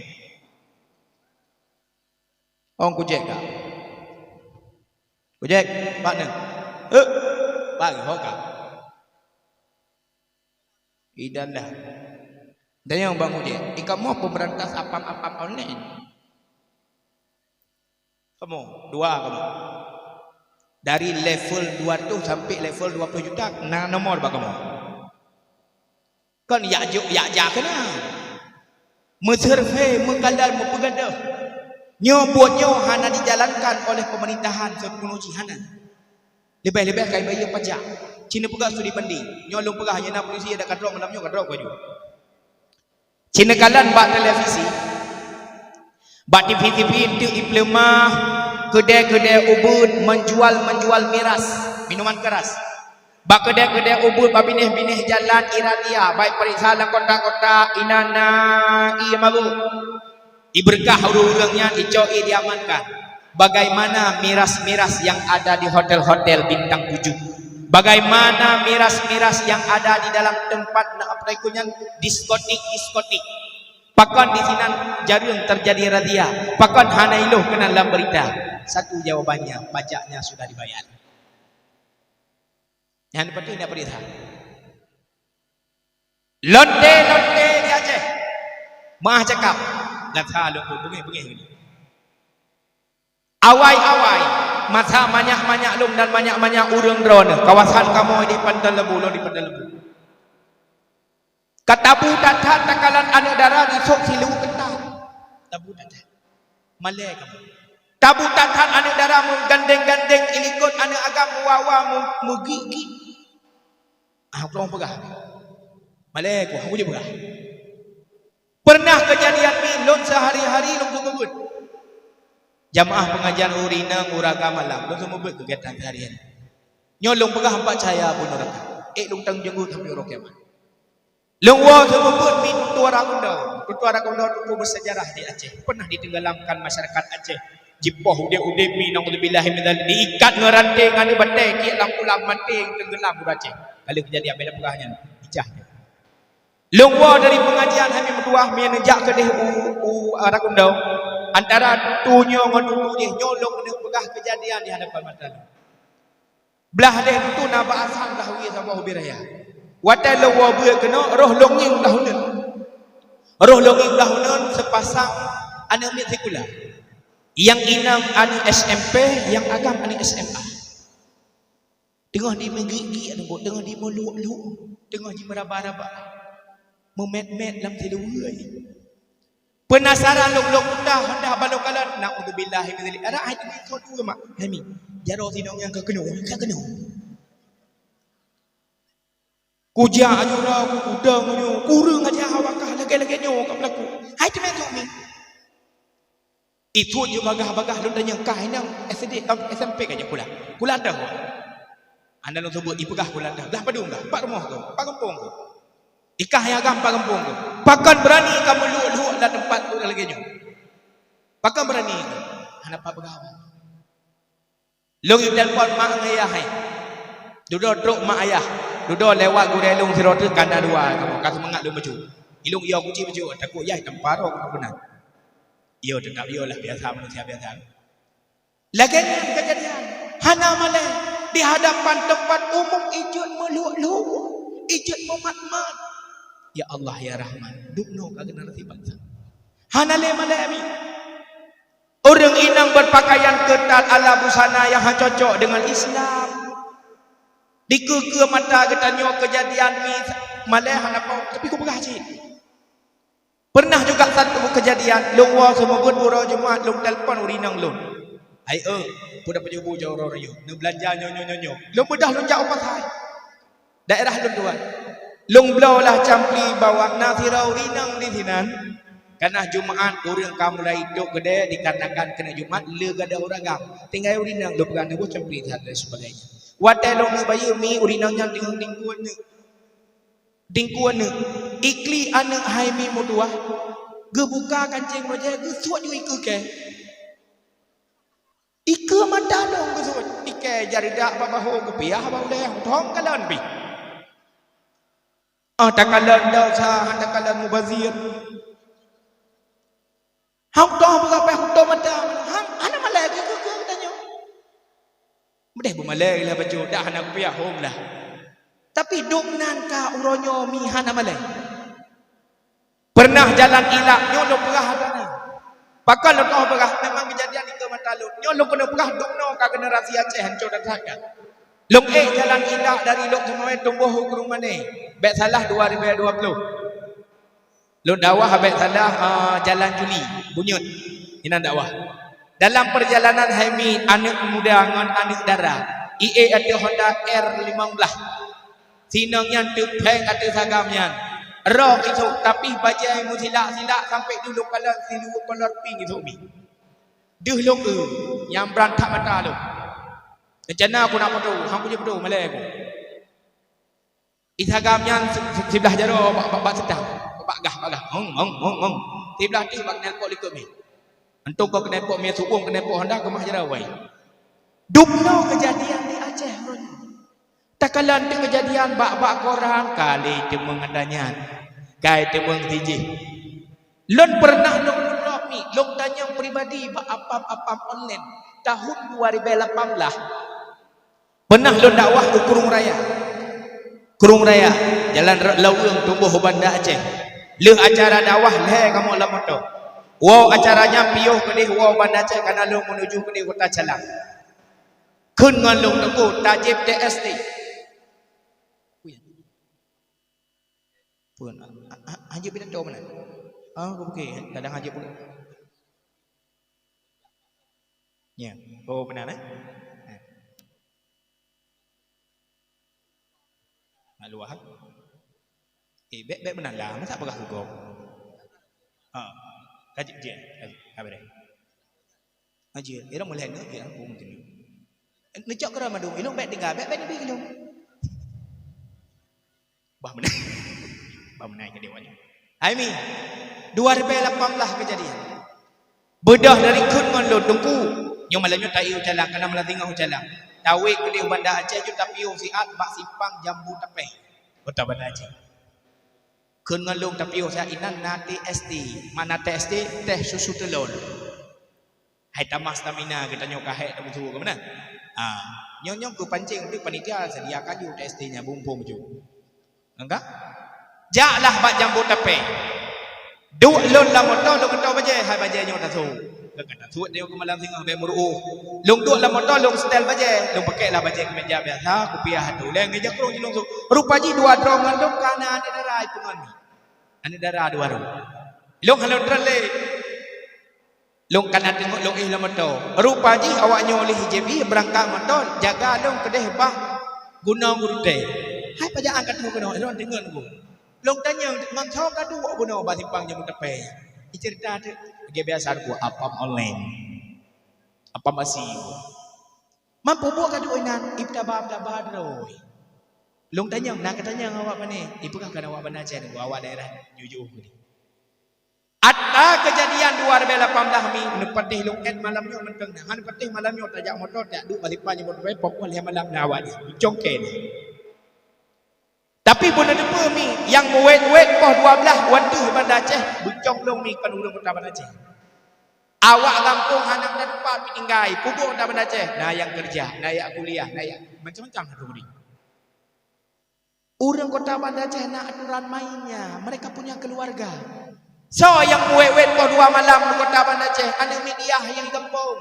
Ong kujek ka. Kujek, pak ni. Eh, pak ni, ho ka. Idan dah. Dan nyang bang kujek, ikamoe pemberantas apam-apam online. Kamoe, dua kamoe. Dari level dua ratus sampai level dua puluh juta, na nomor bak kamoe. Kon yak jok, yak jak keunan. Meusurvei, meukalon, meupeugadôh. Nyoe buet nyoe hana dijalankan oleh pemerintahan seupenuh jih, hana. Leubeh-leubeh ka ibayeue pajak. Ci neupeugah studi banding. Nyoe lôn peugah, nyang na polisi adak ka drop malam nyoe, ka drop laju. Ci neukalon bak televisi, bak T V T V, eunteuk ipeuleumah keudè-keudè ubeuet, meujual-meujual miras, minuman keras. Bak keudè-keudè ubeuet, bak binéh-binéh jalan irazia, baik peuriksa lam kota-kota, inan na ié mabök. Ibeureukat ureuëng-ureuëng nyan, icok ié diamankan. Bagaimana miras-miras yang ada di hotel-hotel bintang tujuh? Bagaimana miras-miras yang ada di dalam tempat na apa itu nyan, diskotik-diskotik? Pakon di sinan jareueng terjadi razia? Pakon hana ilôh keunan lam berita? Satu jawabannya, pajaknya sudah dibayar. Nyan pati nak periksa. Lonte-lonte di Aceh. Meu'ah cakap. Gata lôn beungéh-beungéh gini. Awai-awai, masa manyak-manyak lôn dan manyak-manyak ureuëng droeneuh. Kawasan kamoe di Panton Leubue, lôn di Panton Leubue. Ka tabu that-that takalon aneuk dara di sôk silu keunta. Tabu that-that. Malée kamoe. Tabu that-that aneuk dara meugandeng-gandeng ilikot aneuk agam, meuwa-wa, meu-, meugik-gik. Ah, ulôn peugah. Malée ku, hana peugah. Pernah keujadian mi lôn seuhari-hari lôn seumeubeuet. Jamaah pengajian ureuëng inong, ureuëng agam malam, lôn seumeubeuet kegiatan sehari-hari. Nyoe lôn peugah empat cahaya bunoe rata. Ék lôn tang jenggot sampai uroe kiamat. Lôn woe seumeubeuet mi tutoe Rakundo. Tutoe Rakundo tutoe bersejarah di Aceh. Pernah ditenggelamkan masyarakat Aceh. Jipoh udeb-udeb mi, naudzubillah min dzalik, diikat ngon ranté ngon batée, kiek lam kulam, maté tenggelam ureuëng Aceh. Ka lheueh keujadian beda peugah nyan, ijah nyan. Lôn woe dari pengajian hai mi meutuah, mi neujak keudeh u, u, ah, Rakundo. Antara tutoe nyoe ngon tutoe jih, nyoe lôn keuneuk peugah keujadian di hadapan mata lôn. Blaih lheueh teuntu na bak asam dah wie saboh ubé raya. Watée lôn woe beuet keunoe, roh lôn ngieng blaih uneun. Roh lôn ngieng blaih uneun seupasang aneuk miet sikula. Nyang inong aneuk S M P, nyang agam aneuk S M A. Teungoh jimeugik-gik aneuk buet, teungoh jimeuluek-luek, teungoh jimeuraba-raba. Meumét-mét lam siluweue. Peunasaran lôn, lôn peugah, hana balok kalon. Naudzubillah min dzalik. Adak hai teumé thon dua mak. Hai mi, jaroe sinong nyang ka keunoe, ka keunoe. Kujak aju rau, kudong nyoe, kureueng aja awak kah lagèe-lagèe nyoe ka beulaku. Hai teumé tu mi. Itu je bagah-bagah lôn tanyong kah inong S D, em, S M P ka jak kula. Kula dah. Hana lôn sebut, ipeugah kula dah. Dah padum dah, pat rumoh tu, pat gampông tu. Ikah nyang agam pat gampông tu. Pakon beurani kamoe luek-luek lam teumpat ureueng lagèe nyoe. Pakon beurani? Hana pat peugah. Lôn itelepon mak ngon ayah hai. Dudoe trok mak ayah. Dudoe lewat gurèe lôn sidroe teuk ka na dua kamoe. Ka seumangat lôn bacut. Ilôn yo kuci bacut, takot yah itampa roh keunan. Yo, teutap yo lah, biasa manusia biasa. Lagèe nyan keujadian. Hana malèe di hadapan teumpat umum ijeuet meuluek-luek, ijeuet meumat-mat. Ya Allah, ya Rahman, dubnoe ka generasi bansa. Hana lé malèe mi. Ureueng inong beupakaian keutat ala busana nyang han cocok deungon Islam. Dikeue-keue mata geutanyoe keujadian mi malèe hana po, tapi kupeugah cit. Pernah juga satu keujadian, lôn woe seumeubeuet uroe Jumat, lôn telepon ureueng inong lôn. "Hai eu, peue dah peujeubu jaweuroe nyoe? Neubeulanja nyoe, nyoe, nyoe, nyoe." Lôn beudôh lôn jak u pasai. Daerah lôn tuan. Lôn bloe lah campli bahwa na sidroe ureueng inong disinan. Kana Jumat ureueng ka mulai idôk keudè dikarenakan keuneuk Jumat le gadôh ureueng agam. Tinggai ureueng inong lôn peugah neuboh campli that dan sebagainya. Watèe lôn neuk bayeue mi ureueng inong nyan teungoh dingkuan neuk. Dingkuan neuk. Iklik aneuk hai mi meutuah. Geubuka kancèng bajèe geusuet ju ikeue kèe. Ikeue mata lôn geusuet, ikèe jaridak bak bahô geupiah bak ulèe, hong thong kalon pih. Ah, takalon desya, han takalon mubazir. Hong thong beurapèh hong thong mata, han, hana malèe geukeue geutanyoe. Meudeh beumalèe lah bacut, dak hana kupiah hom lah. Tapi dum nan ka uroe nyoe mi hana malèe. Pernah jalan ilak, nyoe lôn peugah hana. Pakon lôn toh peugah, memang keujadian ikeue mata lôn. Nyoe lôn keuneuk peugah dubnoe ka generasi Aceh hanco that-that kan. Lôn ék jalan ilak dari Lhokseumawe tumbôh u Krueng Mané. Bèk salah dua ribèe dua ploh. Lôn dakwah bèk salah, ah, jalan Juli, bunyut. Inan dakwah. Dalam perjalanan hai mi aneuk muda ngon aneuk dara, ié ateueh Honda R lima belas. Sinong nyan teupèng ateueh sagam nyan. Roh isôk, tapi bajèe meusilak-silak sampai dulu kalon siluweue kolor pink isôk mi. Deuh lôn eu, nyang brat that mata lôn. Rencana aku nak foto, hang kujeuet foto, malèe aku. Di sagam nyan si-, si-, siblah jaroe bak, bak, bak seutang, bak gah, bak gah. Hong, hong, hong, hong. Siblah teuh bak knalpot likot mi. Antom keu knalpot mi, su'uem knalpot Honda keumah jaroe wai. Dubnoe keujadian di Aceh uroe nyoe. Takalon teuk keujadian bak-bak koran, ka lé teumeung ata nyan. Ka lé teumeung sijih. Lôn pernah lôn nurot mi, lôn tanyong pribadi bak apam-apam online tahun dua ribèe lapan belas. Pernah lôn dakwah u Krueng Raya. Krueng Raya, jalan Ra-, Laweueng tumbôh u Banda Aceh. Lheueh acara dakwah lhèe kamoe lam moto. Woe acara nyan piôh keudeh woe Banda Aceh kana lôn meunuju keudeh Kota Calang. Kheun ngon lôn teungku, tajieb T S T. Pun, a, a, a, hanjeuet pidato meunan. Ah, oke, kadang hanjeuet pun. Ya, oh, benar, eh? Eh. Nak luah, eh? Eh, bèk, bèk meunan lah. Masa peugah keu gob? Ha. Kaji, je, kaji. Habis deh. Kaji, irong mulai ni, ya, aku mungkin. Neucok keu mandum, ilong bèk tinggal, bèk, bèk ni ilong. Bah meunan. Bah meunan ke dewan. Hai mi, dua ribèe lapan belas keujadian. Beudôh dari kheun ngon lôn teungku. Nyoe malam nyoe taék u Calang, kana malam singoh u Calang. Tawét keudeh Banda Aceh jeuet tapiôh siat bak simpang Jambu Tapèh. Kota Banda Aceh. Kheun ngon lôn tapiôh siat inan na T S T. Mana T S T? Teh susu telur. Hai tamah stamina geutanyoe ka hék tameusu keu meunan. Ha, nyoe-nyoe keu pancéng tu panitia sediakan ju T S T nyan bumbong ju. Engka? Jaklah bak Jambu Tapèh. Duek lôn lam moto, lôn meuto bajèe, hai bajèe nyoe tasu. Ka tasu nyoe keu malam singoh bèk meuruôh. Lôn duek lam moto, lôn setel bajèe, lôn pakèklah bajèe keumeja biasa, kupiah tu. Lé ngeja krong ji lôn su. Rupa jih dua droe ngon lôn ka na aneuk dara ipeungon. Aneuk dara dua droe. Lôn hana treun lé. Lôn kana teungoh lôn éh lam moto. Rupa jih awak nyoe lé J B beurangkat moto jaga lôn keudeh bah Gunong Ruteng. Hai pajan ka tuwoe keunoe, lôn deungon ku. Lôn tanyong, ngon soe ka duek bunoe bak simpang Jambu Tapèe. Icerita teuk, lagèe biasa ku, apam online. Apam asi. Mampu buet ka duek inan, itaba-taba droe. Lôn tanyong, na katanyong awak pane, ipeugah kan awak Banda Aceh, awak daerah jujur. Ata keujadian dua ribèe lapan blah mi, neupatéh lôn èt malam nyoe mantong na. Han patéh malam nyoe tajak moto, tajak duek bak simpang Jambu Tapèe, pokok lhèe malam na awak nyan. Congken. Tapi beuneuteupeu mi, nyang meuwét-wét poh dua blah watèe Banda Aceh, beucong lôn mi kon ureueng kota Banda Aceh. Awak gampông hana meunan teumpat tinggai, peue buet kota Banda Aceh, na nyang keureuja, na nyang kuliah, na nyang macam-macam hana turi. Ureueng kota Banda Aceh na aturan mainnya, mereka punya keluarga. Soe nyang meuwét-wét poh dua malam di kota Banda Aceh, aneuk miet yah nyang di gampông.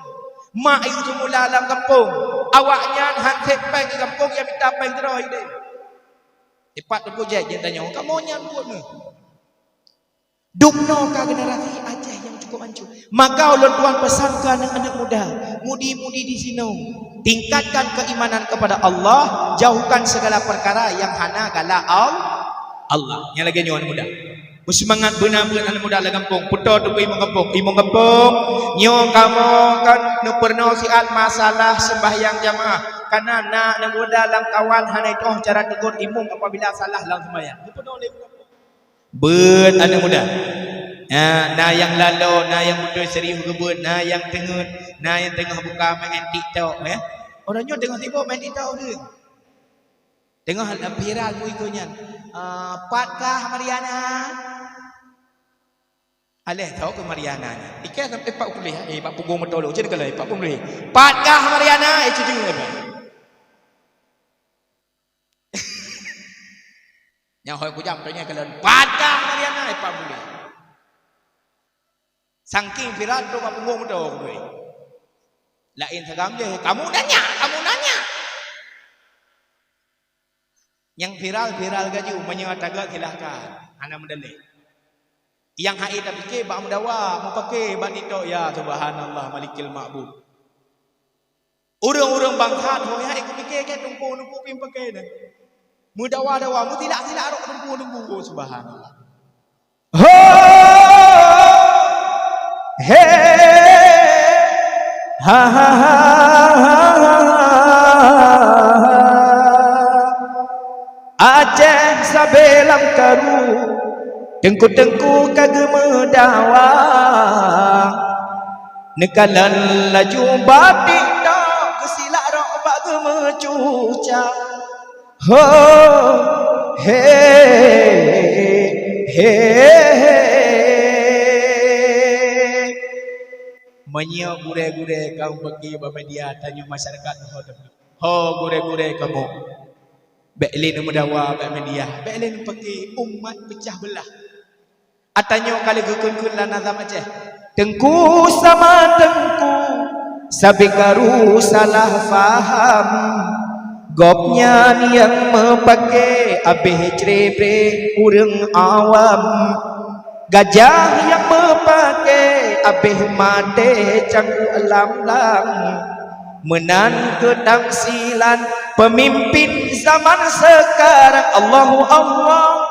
Mak yue seumula lam gampông. Awaknyan han sép péng di gampông, nyang mita péng sidroe ideh. Ipat Teungku Jack jeuet tanyoe, kamoe nyan buet meuh. Dumnoe ka generasi Aceh nyang cukup hancô. Maka ulôn tuan pesan keu aneuk-aneuk muda, mudi-mudi di sinoe, tingkatkan keimanan kepada Allah, jauhkan segala perkara yang hana galak Al-, Allah. Nyang lagèe nyoe aneuk muda. Beuseumangat beuna beuet aneuk muda lam gampông. Peutoe teungku imum gampông. Imum gampông, nyoe kamoe kan neupeurunoe siat masalah sembahyang jamaah. Kana na aneuk muda lam kawan hana itoh cara teugôt imum apabila salah lam sembahyang. Neupeurunoe lé imum gampông. Beuet aneuk muda. Na, na nyang lalo, na nyang beutôi serius geubeuet, na nyang teungeut, na nyang teungoh buka main TikTok, ya. Ureueng nyoe teungoh sibok main TikTok ureueng. Teungoh viral bui geuh nyan. Ah, pat kah Mariana? Aléh tho keu Mariana nyan. Iké sampoe pat puluh, eh, bak punggong moto lôn, cit keulah pat puluh. Pat kah Mariana? Eh, cucu. Nyang hôi kujam tanya keu lôn, pat kah Mariana, eh, pat puluh. Saking viral tu bak punggong moto kudoi. Laén sagam jih, kamu nanya, kamu nanya. Nyang viral, viral gaju, meunyoe tagak silahkan, hana meudaleh. Nyang hai tapiké bak meudawa, meupaké bak TikTok, ya subhanallah malikil ma'bud. Ureueng-ureueng bangsat ho nyan ikut pike ke tumpung-tumpung pih pike nyan. Meudawa-dawa, meusilak-silak rot tumpung-tumpung. Oh, subhanallah. Ho! He! Ha, ha, ha, ha, ha, ha. Aceh sabe lam karu, teungku-teungku ka geumeudawa. Neukalon laju bak TikTok, geusilak rot bak geumeucuca. Ho, he, he, he. Meunyoe gurèe-gurèe ka meupaké bak media, tanyoe masyarakat ho, ho gurèe-gurèe kamoe. Bèk lé neumeudawa bak media, bèk lé neupaké, umat peucah beulah. Ata nyoe ka lheueh geukheun-kheun lam nazam Aceh. Teungku sama teungku, sabe karu salah faham. Gobnyan nyang meupaké abéh cre-bre ureueng awam. Gajah nyang meupaké abéh maté cangguek lam blang. Meunan keuh tamsilan peumimpin zaman seukarang. Allahu Allah,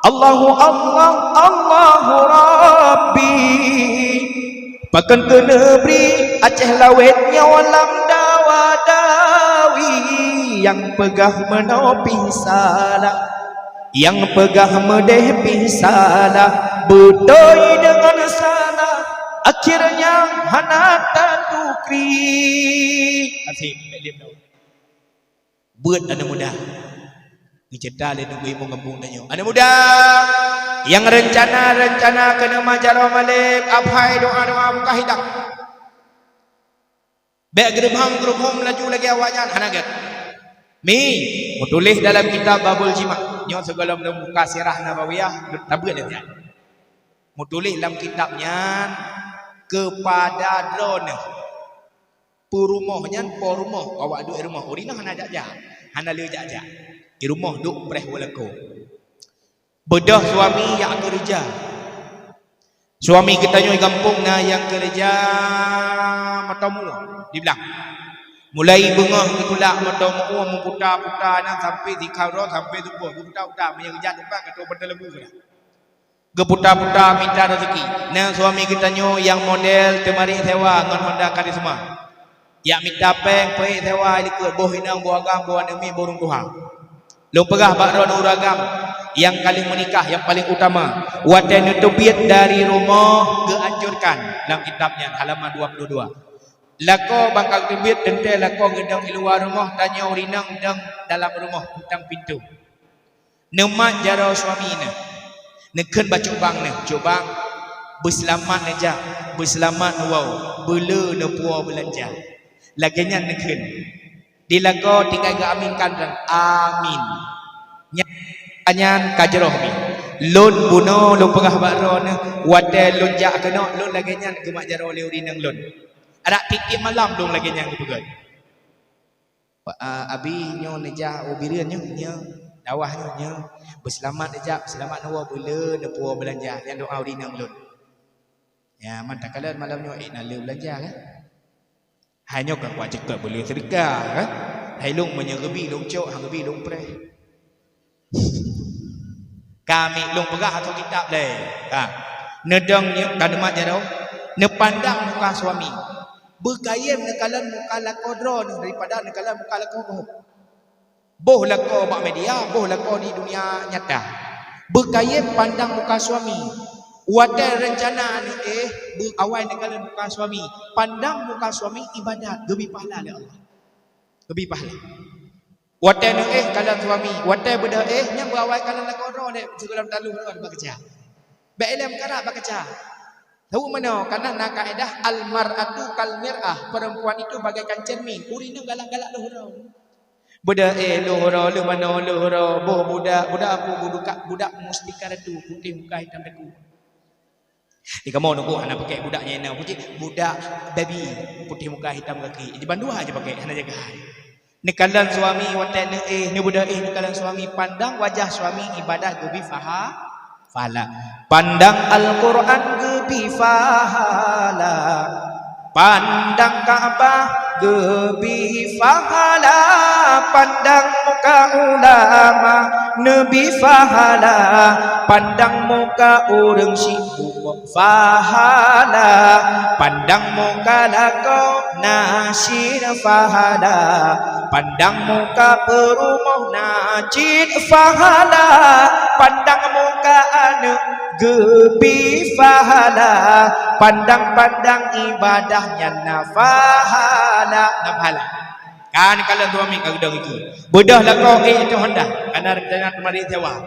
Allahu Allah, Allahu Rabbi. Pakon keuneubri Aceh lawét nyoe lam dawa-dawi, nyang peugah meunoe pih salah. Nyang peugah meudeh pih salah, beutôi deungon salah, akhirnya hana tatukri. Asyik, Mak Lim tau. Beuet aneuk muda. Geucebta lé nunggu imum gampông tanyoe. Aneuk muda, nyang reuncana-reuncana keuneuk meujaroe malém, aphai doa-doa buka hidang. Bèk geureubham-geureubhom laju lagèe awaknyan, hana gèt. Mi, meutuléh dalam kitab Babul Jima'. Nyoe sigohlom lôn buka Sirah Nabawiyah, tabeuet lé nyan. Meutuléh lam kitab nyan, keupada droeneuh. Peurumoh nyan, po rumoh, awak duek rumoh. Ureueng inong hana jak-jak, hana lé jak-jak. Di rumoh duek preh woe lakoe. Beudôh suami jak keureuja. Suami geutanyoe gampông na nyang keureuja meutamue di blang. Mulai beungoh geutulak mantong meu-uem meuputa-puta nyan sampai sikhan droe sampai suboh geuputa-puta, meunyoe geujak teumpat ka trok bak teuleubu keunan. Geuputa-puta mita rezeki. Na suami geutanyoe nyang model teumarit sewa ngon Honda Karisma. Jak mita péng peuék sewa likot boh inong, boh agam, boh aneuk miet, boh ureuëng tuha. Lôn peugah bak droeneuh ureuëng agam nyang ka lheueh meunikah nyang paleng utama, watée neuteubiet dari rumoh geuanjurkan lam kitab nyan halaman dua puluh dua. Lakoe ban ka geuteubiet teuntée lakoe geudong i luwa rumoh, tanyoe ureuëng inong dong dalam rumoh, butang pintoe. Neumat jaroe suami neuh. Neukheun bak cobang neuh, "Cobang, beuseulamat neujak, beuseulamat neuwoe, beuleu neupuwoe beulanja." Lagée nyan neukheun. Di lakoe tinggai geuaminkan droe, "Amin." Nyan, nyan ka jaroe mi. Lôn bunoe lôn peugah bak droeneuh, watée lôn jak keunoe, lôn lagée nyan geumat jaroe lé ureuëng inong lôn. Adak tieb-tieb malam lôn lagée nyan geupeugah. "Abi, nyoe neujak u Bireuen nyoe, nyoe, dakwah nyoe, nyoe. Beuseulamat neujak, beuseulamat neuwoe, beuleu neupuwoe beulanja." Nyan doa ureuëng inong lôn. Ya, man takalon malam nyoe, ék na lé beulanja kan? Hai nyoe ka kuat ceukeut beuleu seudekah kan? Hai lôn meunyoe geubi lôn cok, han geubi lôn preh. Kami lôn peugah ateueh kitab lé. Ka. Neudong nyoe ka neumat jaroe, neupandang muka suami. Beukayém neukalon muka lakoe droeneuh daripada neukalon muka lakoe gob. Boh lakoe bak media, boh lakoe di dunia nyata. Beukayém pandang muka suami. Watée reuncana neuéh, beu awai neukalon muka suami. Pandang muka suami ibadat, geubri pahala lé Allah. Geubri pahala. Watée neuéh kalon suami, watée beudôh éh, nyan beu awai kalon lakoe droe lé, sigohlom taloh droe bak keuca. Bék ilém karab bak keuca. Tahu meunoe, karena na kaedah al-mar'atu kal mir'ah, perempuan itu bagaikan cermin. Ureuëng inong galak-galak lheueh uroe. Beudôh éh lheueh uroe, lheueh manoe lheueh uroe, boh budak, budak apa, budak, budak mustika ratu, putih muka hitam takue. Di kamoe nunggu hana pakai budak nyang inong, puji budak baby, putih muka hitam kaki. Di bandua aja pakai, hana jaga hai. Neukalon suami watée neuéh, neubeudôh éh neukalon suami, pandang wajah suami ibadat geubri paha-, pahala. Pandang Al-Quran geubri pahala. Pandang Ka'bah geubri pahala. Pandang muka ulama neubri pahala. Pandang muka ureuëng syiek pahala, pandang muka lakoe na cit pahala, pandang muka peurumoh na cit pahala, pandang muka aneuk geubri pahala, pandang-pandang ibadah nyan na pahala, na pahala. Kan kalau suami ka geudong itu. Beudôh lakoe éh itu honda, kana rencana teumari sewa.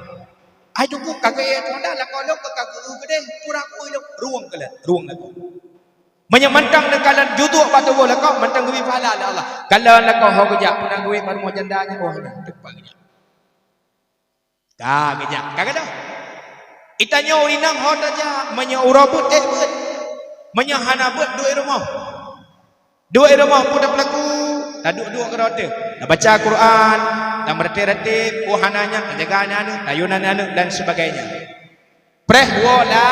Ai teungku ka geuéh tuan dah, lakoe lôn ka geu-, geudeh, kurang ui lôn, rueng kalon, rueng lakoe. Meunyoe mantong neukalon jutuk bak tuboh lakoe, mantong geubri pahala lé Allah. Kalon lakoe ho geujak, peuna geuéh bak rumoh janda nyan, oh, nah, teumpat geujak. Ka geujak, ka gadoh. Itanyoe ureueng inong ho tajak, meunyoe uroe beuet, éh beuet. Meunyoe hana beuet, duek rumoh. Duek rumoh peue tapeulaku, taduek-duek keudroe teuh, tabaca Quran, tameuratéb-ratéb, oh hana nyan, tajaga aneuk-aneuk, tayue aneuk-aneuk dan sebagainya. Preh woe la,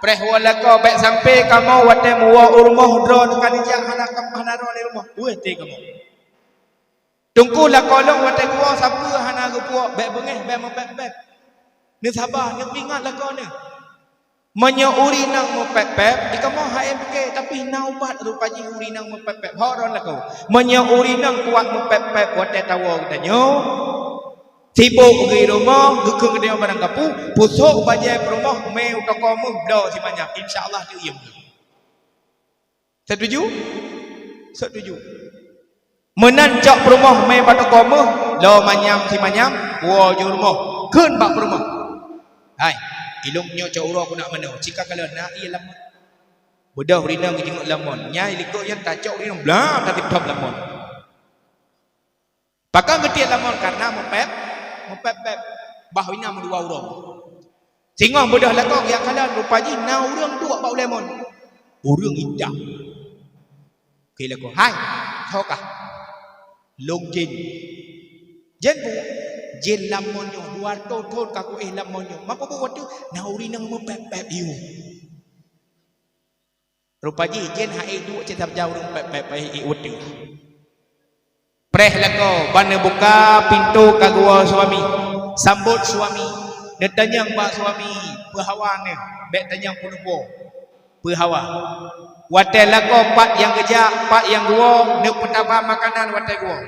preh woe lakoe, bék sampai kamoe watée meuwoe u rumoh droeneuh ka neujak hana kam, hana droe lé rumoh. Weueh teuh kamoe. Teungku lakoe lôn watée geuwoe sapeue hana geupuwoe, bék beungéh, bék meupéb-péb. Neusaba, neupeuingat lakoe neuh. Meunyoe ureueng inong meupéb-péb, di kamoe hai M K, tapi na ubat rupa jih ureueng inong meupéb-péb. Ho droen lakoe. Meunyoe ureueng inong kuat meupéb-péb watée tawoe geutanyoe, sibok geuh rumoh, geukheun geutanyoe barang kapu, pusok bajée peurumoh, mé u toko meuh, bloe si manyam. Insya Allah teuiem. Setuju? Setuju. Meunan cok peurumoh mé bak toko meuh, lo manyam si manyam, woe ju rumoh, kheun bak peurumoh. Hai, ilôn nyoe cok uroe kunak manoe, cika kalon na ié lamon. Beudôh ureueng inong geujingeuk lamon, nyai likot nyan tacok ureueng inong blang tatip-top lamon. Pakon geutiek lamon? Karena meupéb, meupéb-péb. Bah inan meudua uroe. Singoh beudôh lakoe geujak kalon, rupa jih na ureueng duek bak ulée mon. Ureueng itam. Keu lakoe, "Hai, soe kah?" "Lôn jén." "Jén peue?" "Jén lamon nyoe, dua reutôh thon ka kuéh lamon nyoe. Ma peue buet watée na ureueng inong meupéb-péb yue." Rupa jih jén hai duek cit sabja ureueng pép-pép, pép i uteue. Teh lakoe, ban neubuka pintoe ka geuwoe suami. Sambot suami. Neutanyong bak suami, "Peue hawa neuh?" Bék tanyong peue neuwoe. Peue hawa. Watée lakoe pat nyang geujak, pat nyang geuwoe, neupeutaba makanan watée geuwoe.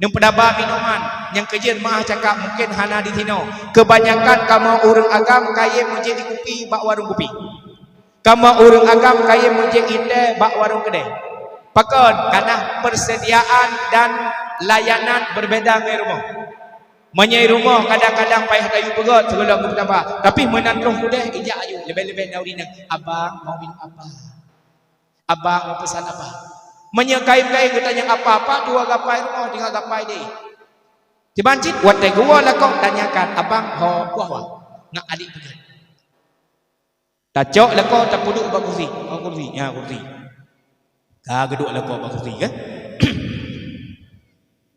Neupeutaba minuman, nyang keujeuet meuah cakap mungken hana disinoe. Keubanyakan kamoe ureuëng agam kayém meujép kupi bak warong kupi. Kamoe ureuëng agam kayém meujép teh bak warong keudè. Pakon? Karena persediaan dan layanan berbeda ngon rumoh. Meunyoe rumoh kadang-kadang payah tayue peugét sigohlom geupeutaba, tapi meunan troh udeh ijak aju, leubeh-leubeh na ureuëng inong, "Abang, mau minum apa? Abang, mau pesan apa?" Meunyoe kayém-kayém geutanyong apa-apa, dua gapai rumoh, tiga gapai deh. Tiban cit watée geuwoe lakoe tanyakan, "Abang, ho kuah wa?" Ngat adik peugét. Tacok lakoe tapeuduek bak kursi. Oh, kursi. Ya, kursi. Ka geuduek lakoe bak kursi, kan?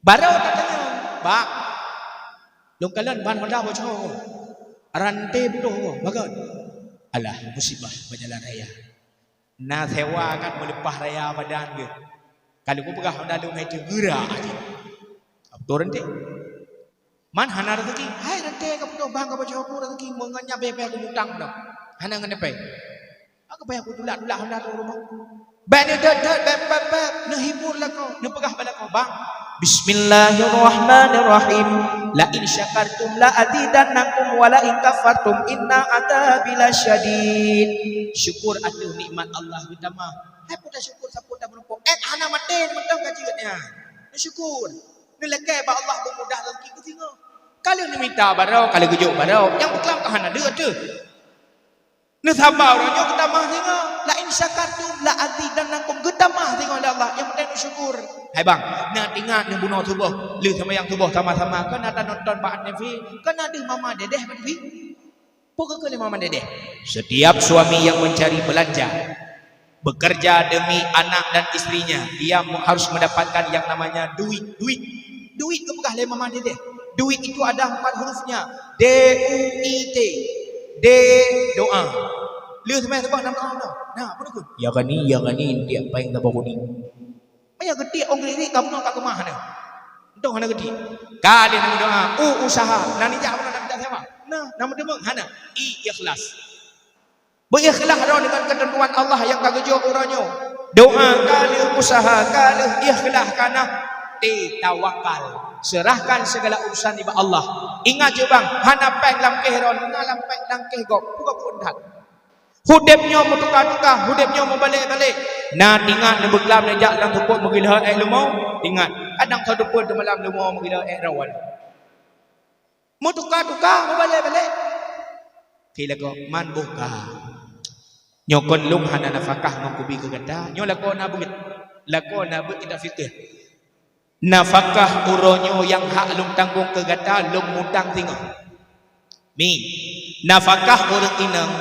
Baru tatanyong, "Bang, lôn kalon ban Honda bocoe. Ranté putôh, pakon?" "Alah, musibah bak jalan raya. Na sewa kan meuleupah raya badan geuh. Ka lôn peugah Honda lôn hai teuh geura aja." Beutôi ranté. Man hana raseuki, hai ranté ka putôh bang ka bocoe raseuki meungon nyan beh-beh kumutang dah. Hana ngon pèng. Aku payah kutulak-tulak Honda tu rumoh. Bék neudeuet-deuet, bék, bék, bék, neuhibur lakoe, neupeugah bak lakoe, "Bang, bismillahirrahmanirrahim. La in syakartum la azidannakum wa la in kafartum inna adzabi lasyadid." Syukur ateueh nikmat Allah geutamah. Hai peue tasyukur sapeue tameureumpok? Eh, hana maté mantong ka jeuet nyan. Neusyukur. Neulakée bak Allah beumudah rezeki keu singoh. Ka lheueh neumita baroe, ka lheueh geujok baroe, nyang beuklam ka hana deuh teuh. Neusaba uroe nyoe geutamah singoh, "La in syakartum la azidannakum," geutamah singoh lé Allah, nyang penting neusyukur. Hai bang, na teuingat neubunoe suboh, lheueh seumayang suboh sama-sama, kon na tanonton bak T V, kon na deuh mama dedeh bak T V. Peue keuh lé mama dedeh? Setiap suami yang mencari belanja, bekerja demi anak dan istrinya, dia harus mendapatkan yang namanya duit, duit. Duit geupeugah lé mama dedeh. Duit itu ada empat hurufnya. D U I T. D, doa. Lheueh seumayang suboh na doa. Nah, apa tu? Ya Ghani, ya Ghani, tiep paeng tabah kuning. Maya geutiek ôn kriet ka bunoe ka keumah nyan. Entong hana geutiek. Ka lheueh na meudoa, u usaha, na nijak bunoe na minta sewa. Nah, na meuteumèe hana. I ikhlas. Beuikhlas droe deungon keuteuntuan Allah nyang ka geujok uroe nyoe. Doa ka lheueh, usaha ka lheueh, ikhlas ka na. Tawakal. Serahkan segala urusan nibak Allah. Ingat jih bang, hana péng lam kéh droe, na lam péng lam kéh gob. Buka pun that. Udeb nyoe meutuka-tuka, udeb nyoe meubalek-balek. Na teuingat neubeuklam neujak lam seupôt meugiloe ék leumo? Teuingat, kadang sapeue teuma lam leumo meugiloe ék rawan. Meutuka-tuka, meubalek-balek. Khi lagoe man boh ka. Nyoe kon lôn hana nafakah ngon kubi keu gata. Nyoe lakoe na beuet. Lakoe na beuet kitab fikih. Nafakah uroe nyoe nyang hak lôn tanggong keu gata, lôn mutang singoh. Mi, nafakah ureuëng inong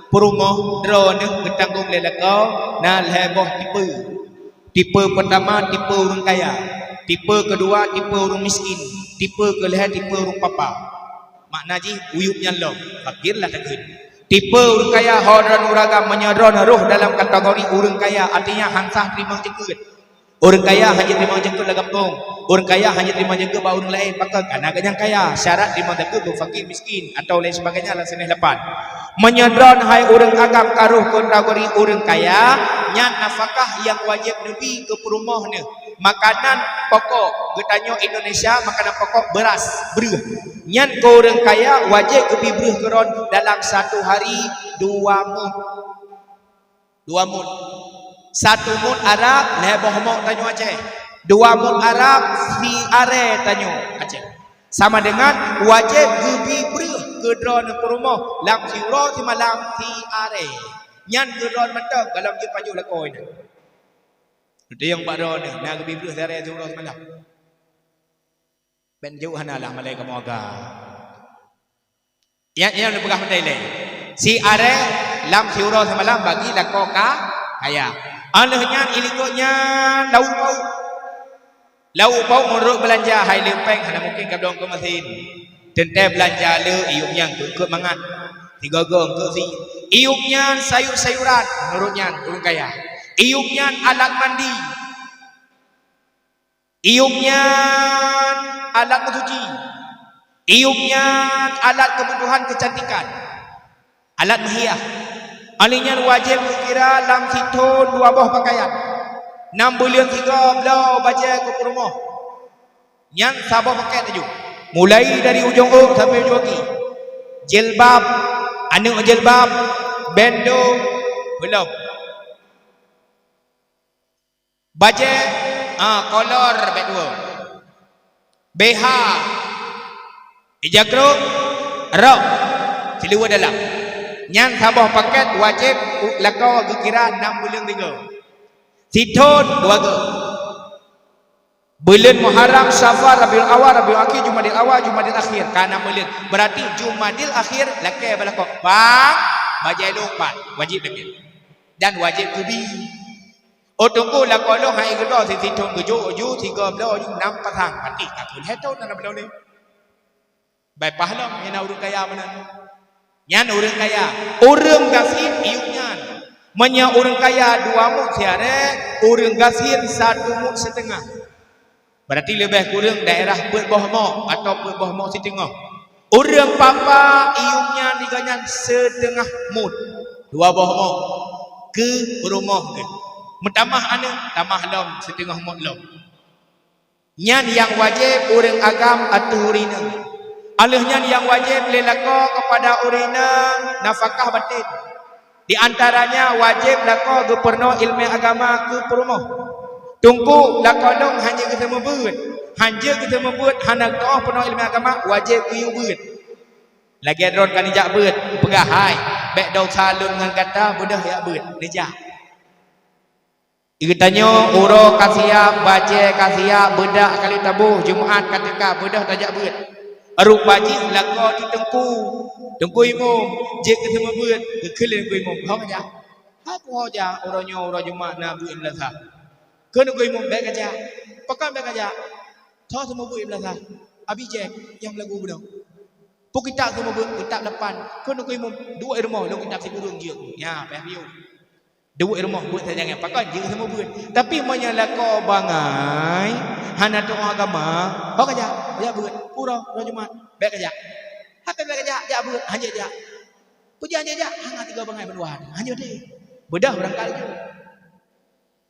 peurumoh droeneuh geutanggong lé lakoe na lhée boh tipe. Tipe peutama, tipe ureuëng kaya. Tipe keudua, tipe ureuëng miskin. Tipe keulhée, tipe ureuëng papa. Makna jih, uyueb nyan lom, fakir lah takheun. Tipe ureuëng kaya ho droeneuh ureuëng agam, meunyoe droeneuh rhoh dalam kategori ureuëng kaya, artinya han sah teurimong jakeuet. Ureuëng kaya hana jiteurimong jakeuet lam gampông. Ureuëng kaya hana jiteurimong jakeuet bak ureuëng laén, pakon? Karena gobnyan kaya. Syarat teurimong jakeuet bak fakir miskin atau lain sebagainya lam sineuk lapan. Meunyoe droeneuh hai ureuëng agam ka rhoh kategori ureuëng kaya, nyan nafakah nyang wajéb neubi keu peurumoh neuh. Makanan pokok, geutanyoe Indonesia makanan pokok beuras, breueh. Nyan keu ureuëng kaya wajéb geubi breueh keu droeneuh dalam satu hari dua mut. Dua mut. Satu mut Arab, lhée boh mok tanyoe Aceh. Dua mut Arab, si aré tanyoe Aceh. Sama dengan wajéb geubi breueh keu droeneuh peurumoh lam siuroe simalam si aré. Nyan keu droeneuh mantong golom jeuet pajoh lakoe nyan. Teudeung bak droeneuh na geubi breueh si aré siuroe simalam. Bék jeuet hana lah malée kamoe agam. Nyan, nyan lôn peugah mantong ilée. Si aré lam siuroe simalam bagi lakoe ka kaya. Óh lheueh nyan ilikot nyan lauk pauk. Lauk pauk meunurot beulanja hai lé péng hana mungken ka dong keu masin. Teuntée beulanja le iyueb nyan keu-keu mangat. Sigoe-goe keu si. Iyueb nyan sayur-sayuran meunurot nyan ureuëng kaya. Iyueb nyan alat mandi. Iup nyan alat meusuci. Iup nyan alat kebutuhan kecantikan. Alat meuhias. Oleh nyan wajéb geukira lam sithon dua boh pakaian. Nam buleuen sigoe bloe bajée keu peurumoh. Nyan saboh pakét laju. Mulai dari ujong ôk sampai ujong gaki. Jilbab, aneuk jilbab, bendo, beulom. Bajée, ah, kolor bék dua. B H, ija krok, rok, siluweue dalam. Nyan saboh pakét wajéb u-, lakoe geukira nam buleuen sigoe. Sithon dua goe. Buleuen Muharram, Safar, Rabiul Awal, Rabiul Akhir, Jumadil Awal, Jumadil Akhir. Ka nam buleuen. Berarti Jumadil Akhir lakée bak lakoe. Bang, bajée lôn pat. Wajéb lakée. Dan wajéb kubi. Oh, teungku, lakoe lôn han ék geudroe, sithon geujok, ju, sigoe bloe, ju, nam pasang. Berarti ka keu lhée thon na bloe lé. Bai paih lom, nyan ureuëng kaya meunan. Nyan ureuëng kaya. Ureuëng gasien iup nyan. Meunyoe ureuëng kaya dua mot siarée, ureuëng gasien satu mot siteungoh. Berarti leubeh kureueng daerah peuet boh mot atau peuet boh mot siteungoh. Ureuëng papa iup nyan di gobnyan siteungoh mot, dua boh mot. Keu peurumoh geuh. Meutamah aneuk, tamah lom siteungoh mot lom. Nyan nyang wajéb ureuëng agam ateueh ureuëng inong. Aleuh nyan nyang wajéb lé lakoe keupada ureuëng inong nafakah baten. Di antaranya wajéb lakoe geupeurunoe iéleumé agama keu peurumoh. Teungku, lakoe lôn han jeuet geuseumeubeuet. Han jeuet geuseumeubeuet hana geutu'oh peurunoe iéleumé agama, wajéb geuyue beuet. Lagée droeneuh ka neujak beuet, peugah, "Hai, bék desya lôn ngon gata, beudôh jak beuet." Neujak. Geutanyoe uroe ka siap, bajée ka siap, beudak ka lheueh taboh, Jumat ka teuka, beudôh tajak beuet. Rupa jih lakoe di teungku, teungku imum, jeuet geuseumeubeuet, geukheun lé teungku imum, "Ho kajak?" "Hana peue ho jak, uroe nyoe uroe Jumat na beuet meunasah." Kheun teungku imum, "Bék kajak." "Pakon bék kajak?" "Soe seumeubeuet meunasah?" "Abi Jack nyang meulagu bunoe." "Peue kitab seumeubeuet?" "Kitab lapan." Kheun teungku imum, "Duek i rumoh lôn kitab sikureueng jeuet." Nyan, payah piôh. Duek i rumoh beuet sajan nyan, pakon jeuet seumeubeuet. Tapi meunyoe lakoe bangai, hana tu'oh agama, ho kajak, jak beuet, uroe, uroe Jumat, bék kajak. Hana bék kajak, jak beuet, han jeuet jak. Peue jih han jeuet jak, hana tiga bangai bandua, han jeuet deh. Beudôh beurangkat laju.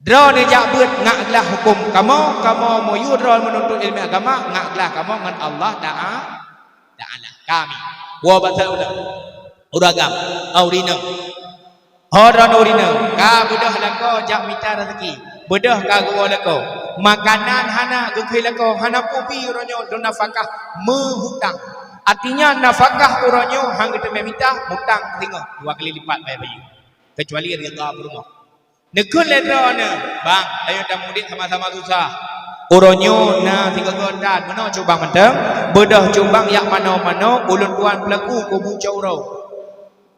Droeneuh jak beuet ngat glah huköm kamoe, kamoe meuyue droeneuh meununtut iéleumé agama, ngat glah kamoe ngon Allah Ta'a-, Ta'ala. Kami. Woe basa ulang. Ureuëng agam, ureuëng inong. Ho droeneuh ureuëng inong, ka beudôh lakoe jak mita raseuki. Beudôh ka geuwoe lakoe. Makanan hana geukheun lakoe, hana peue bi uroe nyoe lôn nafakah meuhutang. Artinya nafakah uroe nyoe han geuteumé mita, hutang singoh dua kali lipat bayar bayeue. Kecuali ridha peurumoh. Neukheun lé droeneuh, "Bang, ayo tamudik sama-sama susah. Uroe nyoe na sigoe-goe that, meunoe cubang mantong, beudôh cubang yak manoe-manoe, ulôn tuan peulaku kubu cot uroe."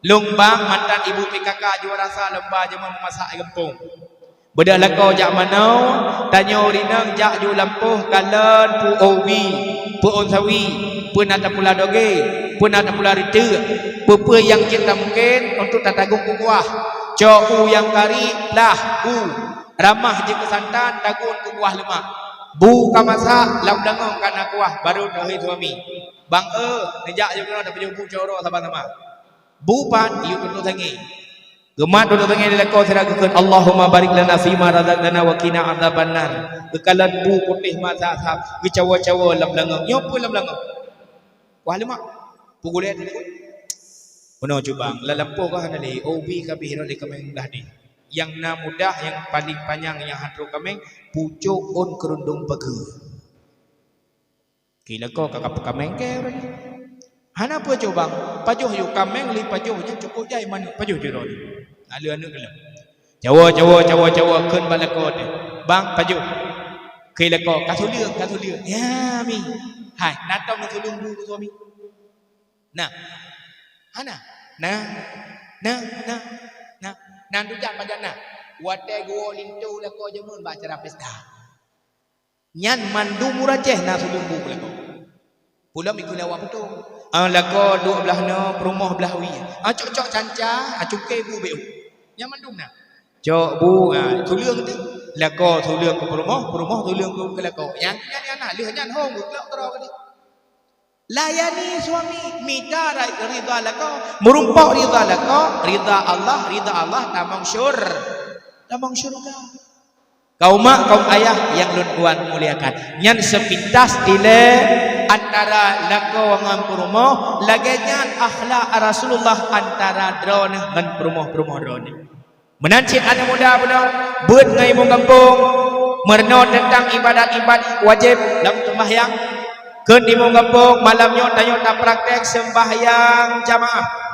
Lôn bang mantan ibu P K K juara sa lomba jameun meumasak di gampông. Beudôh lakoe jak manoe, tanyoe ureuëng inong jak ju lampôh kalon peue ubi, peue ôn sawi, peue na tapula dogée, peue na tapula reuteuek, peue-peue nyang jeuet tamungken untuk tatagong keu kuah. Cok u nyang kari, plah u. Ramah jeuet keu santan, tagong keu kuah leumak. Bu ka masak, lam beulangong ka na kuah, barô teuhôi suami. "Bang, eu, neujak ju keunoe tapajoh bu cot uroe sama-sama." Bu pat, yue tutoe sangée. Geumat tutoe sangée lé lakoe sira geukheun, "Allahumma barik lana fima razaqtana wa qina adzabannar." Geukalon bu putéh masak sab, geucawa-cawa lam beulangong. Nyoe peue lam beulangong? Kuah leumak. Peue gulée tadi? Meunoe cubang, lam lampôh ka hana lé, ubi ka bih rot lé kaméng blah deh. Nyang na mudah, nyang paleng panyang, nyang han trok kaméng, pucok ôn keurundong pageue. Keu lakoe ka kapeukaméng keu ureuëng. Hana peue cubang, pajoh ju kaméng lé pajoh nyan cukôp jai manok pajoh ju droe. Aleueh aneuëk lom. Cawa, cawa, cawa, cawa kheun bak lakoe teuh. "Bang, pajoh." Keu lakoe, "Ka tuleueng, ka tuleueng." "Ya, mi." "Hai, na tom neutuleueng bu keu suami?" "Na." "Hana?" "Na, na, na, na." "Na tujak pajan na." Watée geuwoe linto lakoe jameun bak acara pesta. Nyan mandum ureuëng Aceh na suleueng bu lakoe. Peulom ikeu lé awak putôh. Ah, lakoe duek blah noe, peurumoh blah wie. Ah, cok-cok canca, ah, cukée bu bék. Nyan mandum na. Cok bu, ah, suleueng teuh. Lakoe tuleueng keu peurumoh, peurumoh tuleueng keu lakoe. Nyan, nyan, nyan, nah, lheueh nyan hom geuklok keudroe keudeh. Layani suami, mita ra-, ridha lakoe, meurumpok ridha lakoe, ridha Allah, ridha Allah tamong syur-, tamong syurga. Kaum mak, kaum ayah nyang lôn tuan muliakan, nyan seupintas dilée antara lakoe ngon peurumoh, lagée nyan akhlak Rasulullah antara droeneuh ngon peurumoh-peurumoh droeneuh. Meunan cit aneuk muda bunoe, beuet ngon imum gampông, meurunoe teuntang ibadat-ibadat wajéb lam seumbahyang. Kheun imum gampông, malam nyoe tanyoe tapraktek seumbahyang jamaah.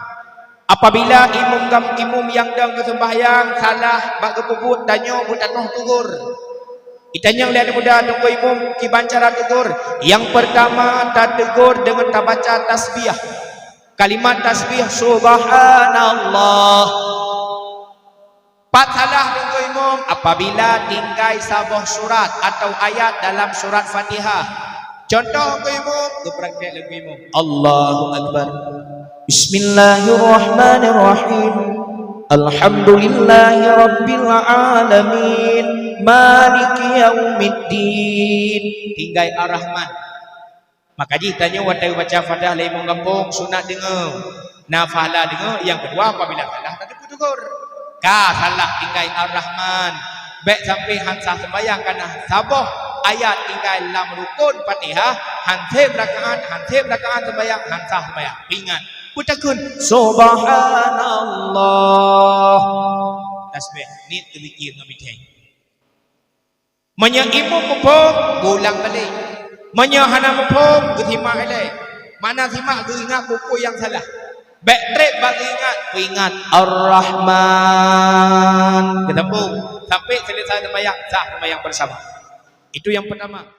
Apabila imum gam-, imum nyang dong keu seumbahyang salah bak geupeubuet, tanyoe beutatoh teugor. Itanyong lé aneuk muda teungku imum kiban cara teugor. Nyang peurtama, tateugor deungon tabaca tasbih. Kalimat tasbih, "Subhanallah." Pat salah teungku imum? Apabila tinggai saboh surat atau ayat dalam surat Fatihah. Contoh teungku imum, geupraktek lé teungku imum. Allahu Akbar. Bismillahirrahmanirrahim. Alhamdulillahirabbil alamin. Maliki yaumiddin. Tinggai Ar-Rahman. Maka jih tanyoe watée baca Fatihah lé imum gampông, sunat deungoe. Na pahala deungoe, nyang keudua apabila salah tateupeue teugor. Ka salah tinggai Ar-Rahman. Bék sampai han sah seumbahyang kareuna saboh ayat tinggai lam rukon Fatihah, han seb rakaat, han seb rakaat seumbahyang, han sah seumbahyang. Ingat, beutakheun, "Subhanallah." Tasbih, niet, zikir ngon mitheng. Meunyoe imum muphom, geulang balek. Meunyoe hana muphom, geusimak ilée. Makna simak, geuingat buku nyang salah. Bék treb bak geuingat, peuingat Ar-Rahman. Geusambung sampai selesai seumbahyang, sah seumbahyang bersama. Itu yang pertama.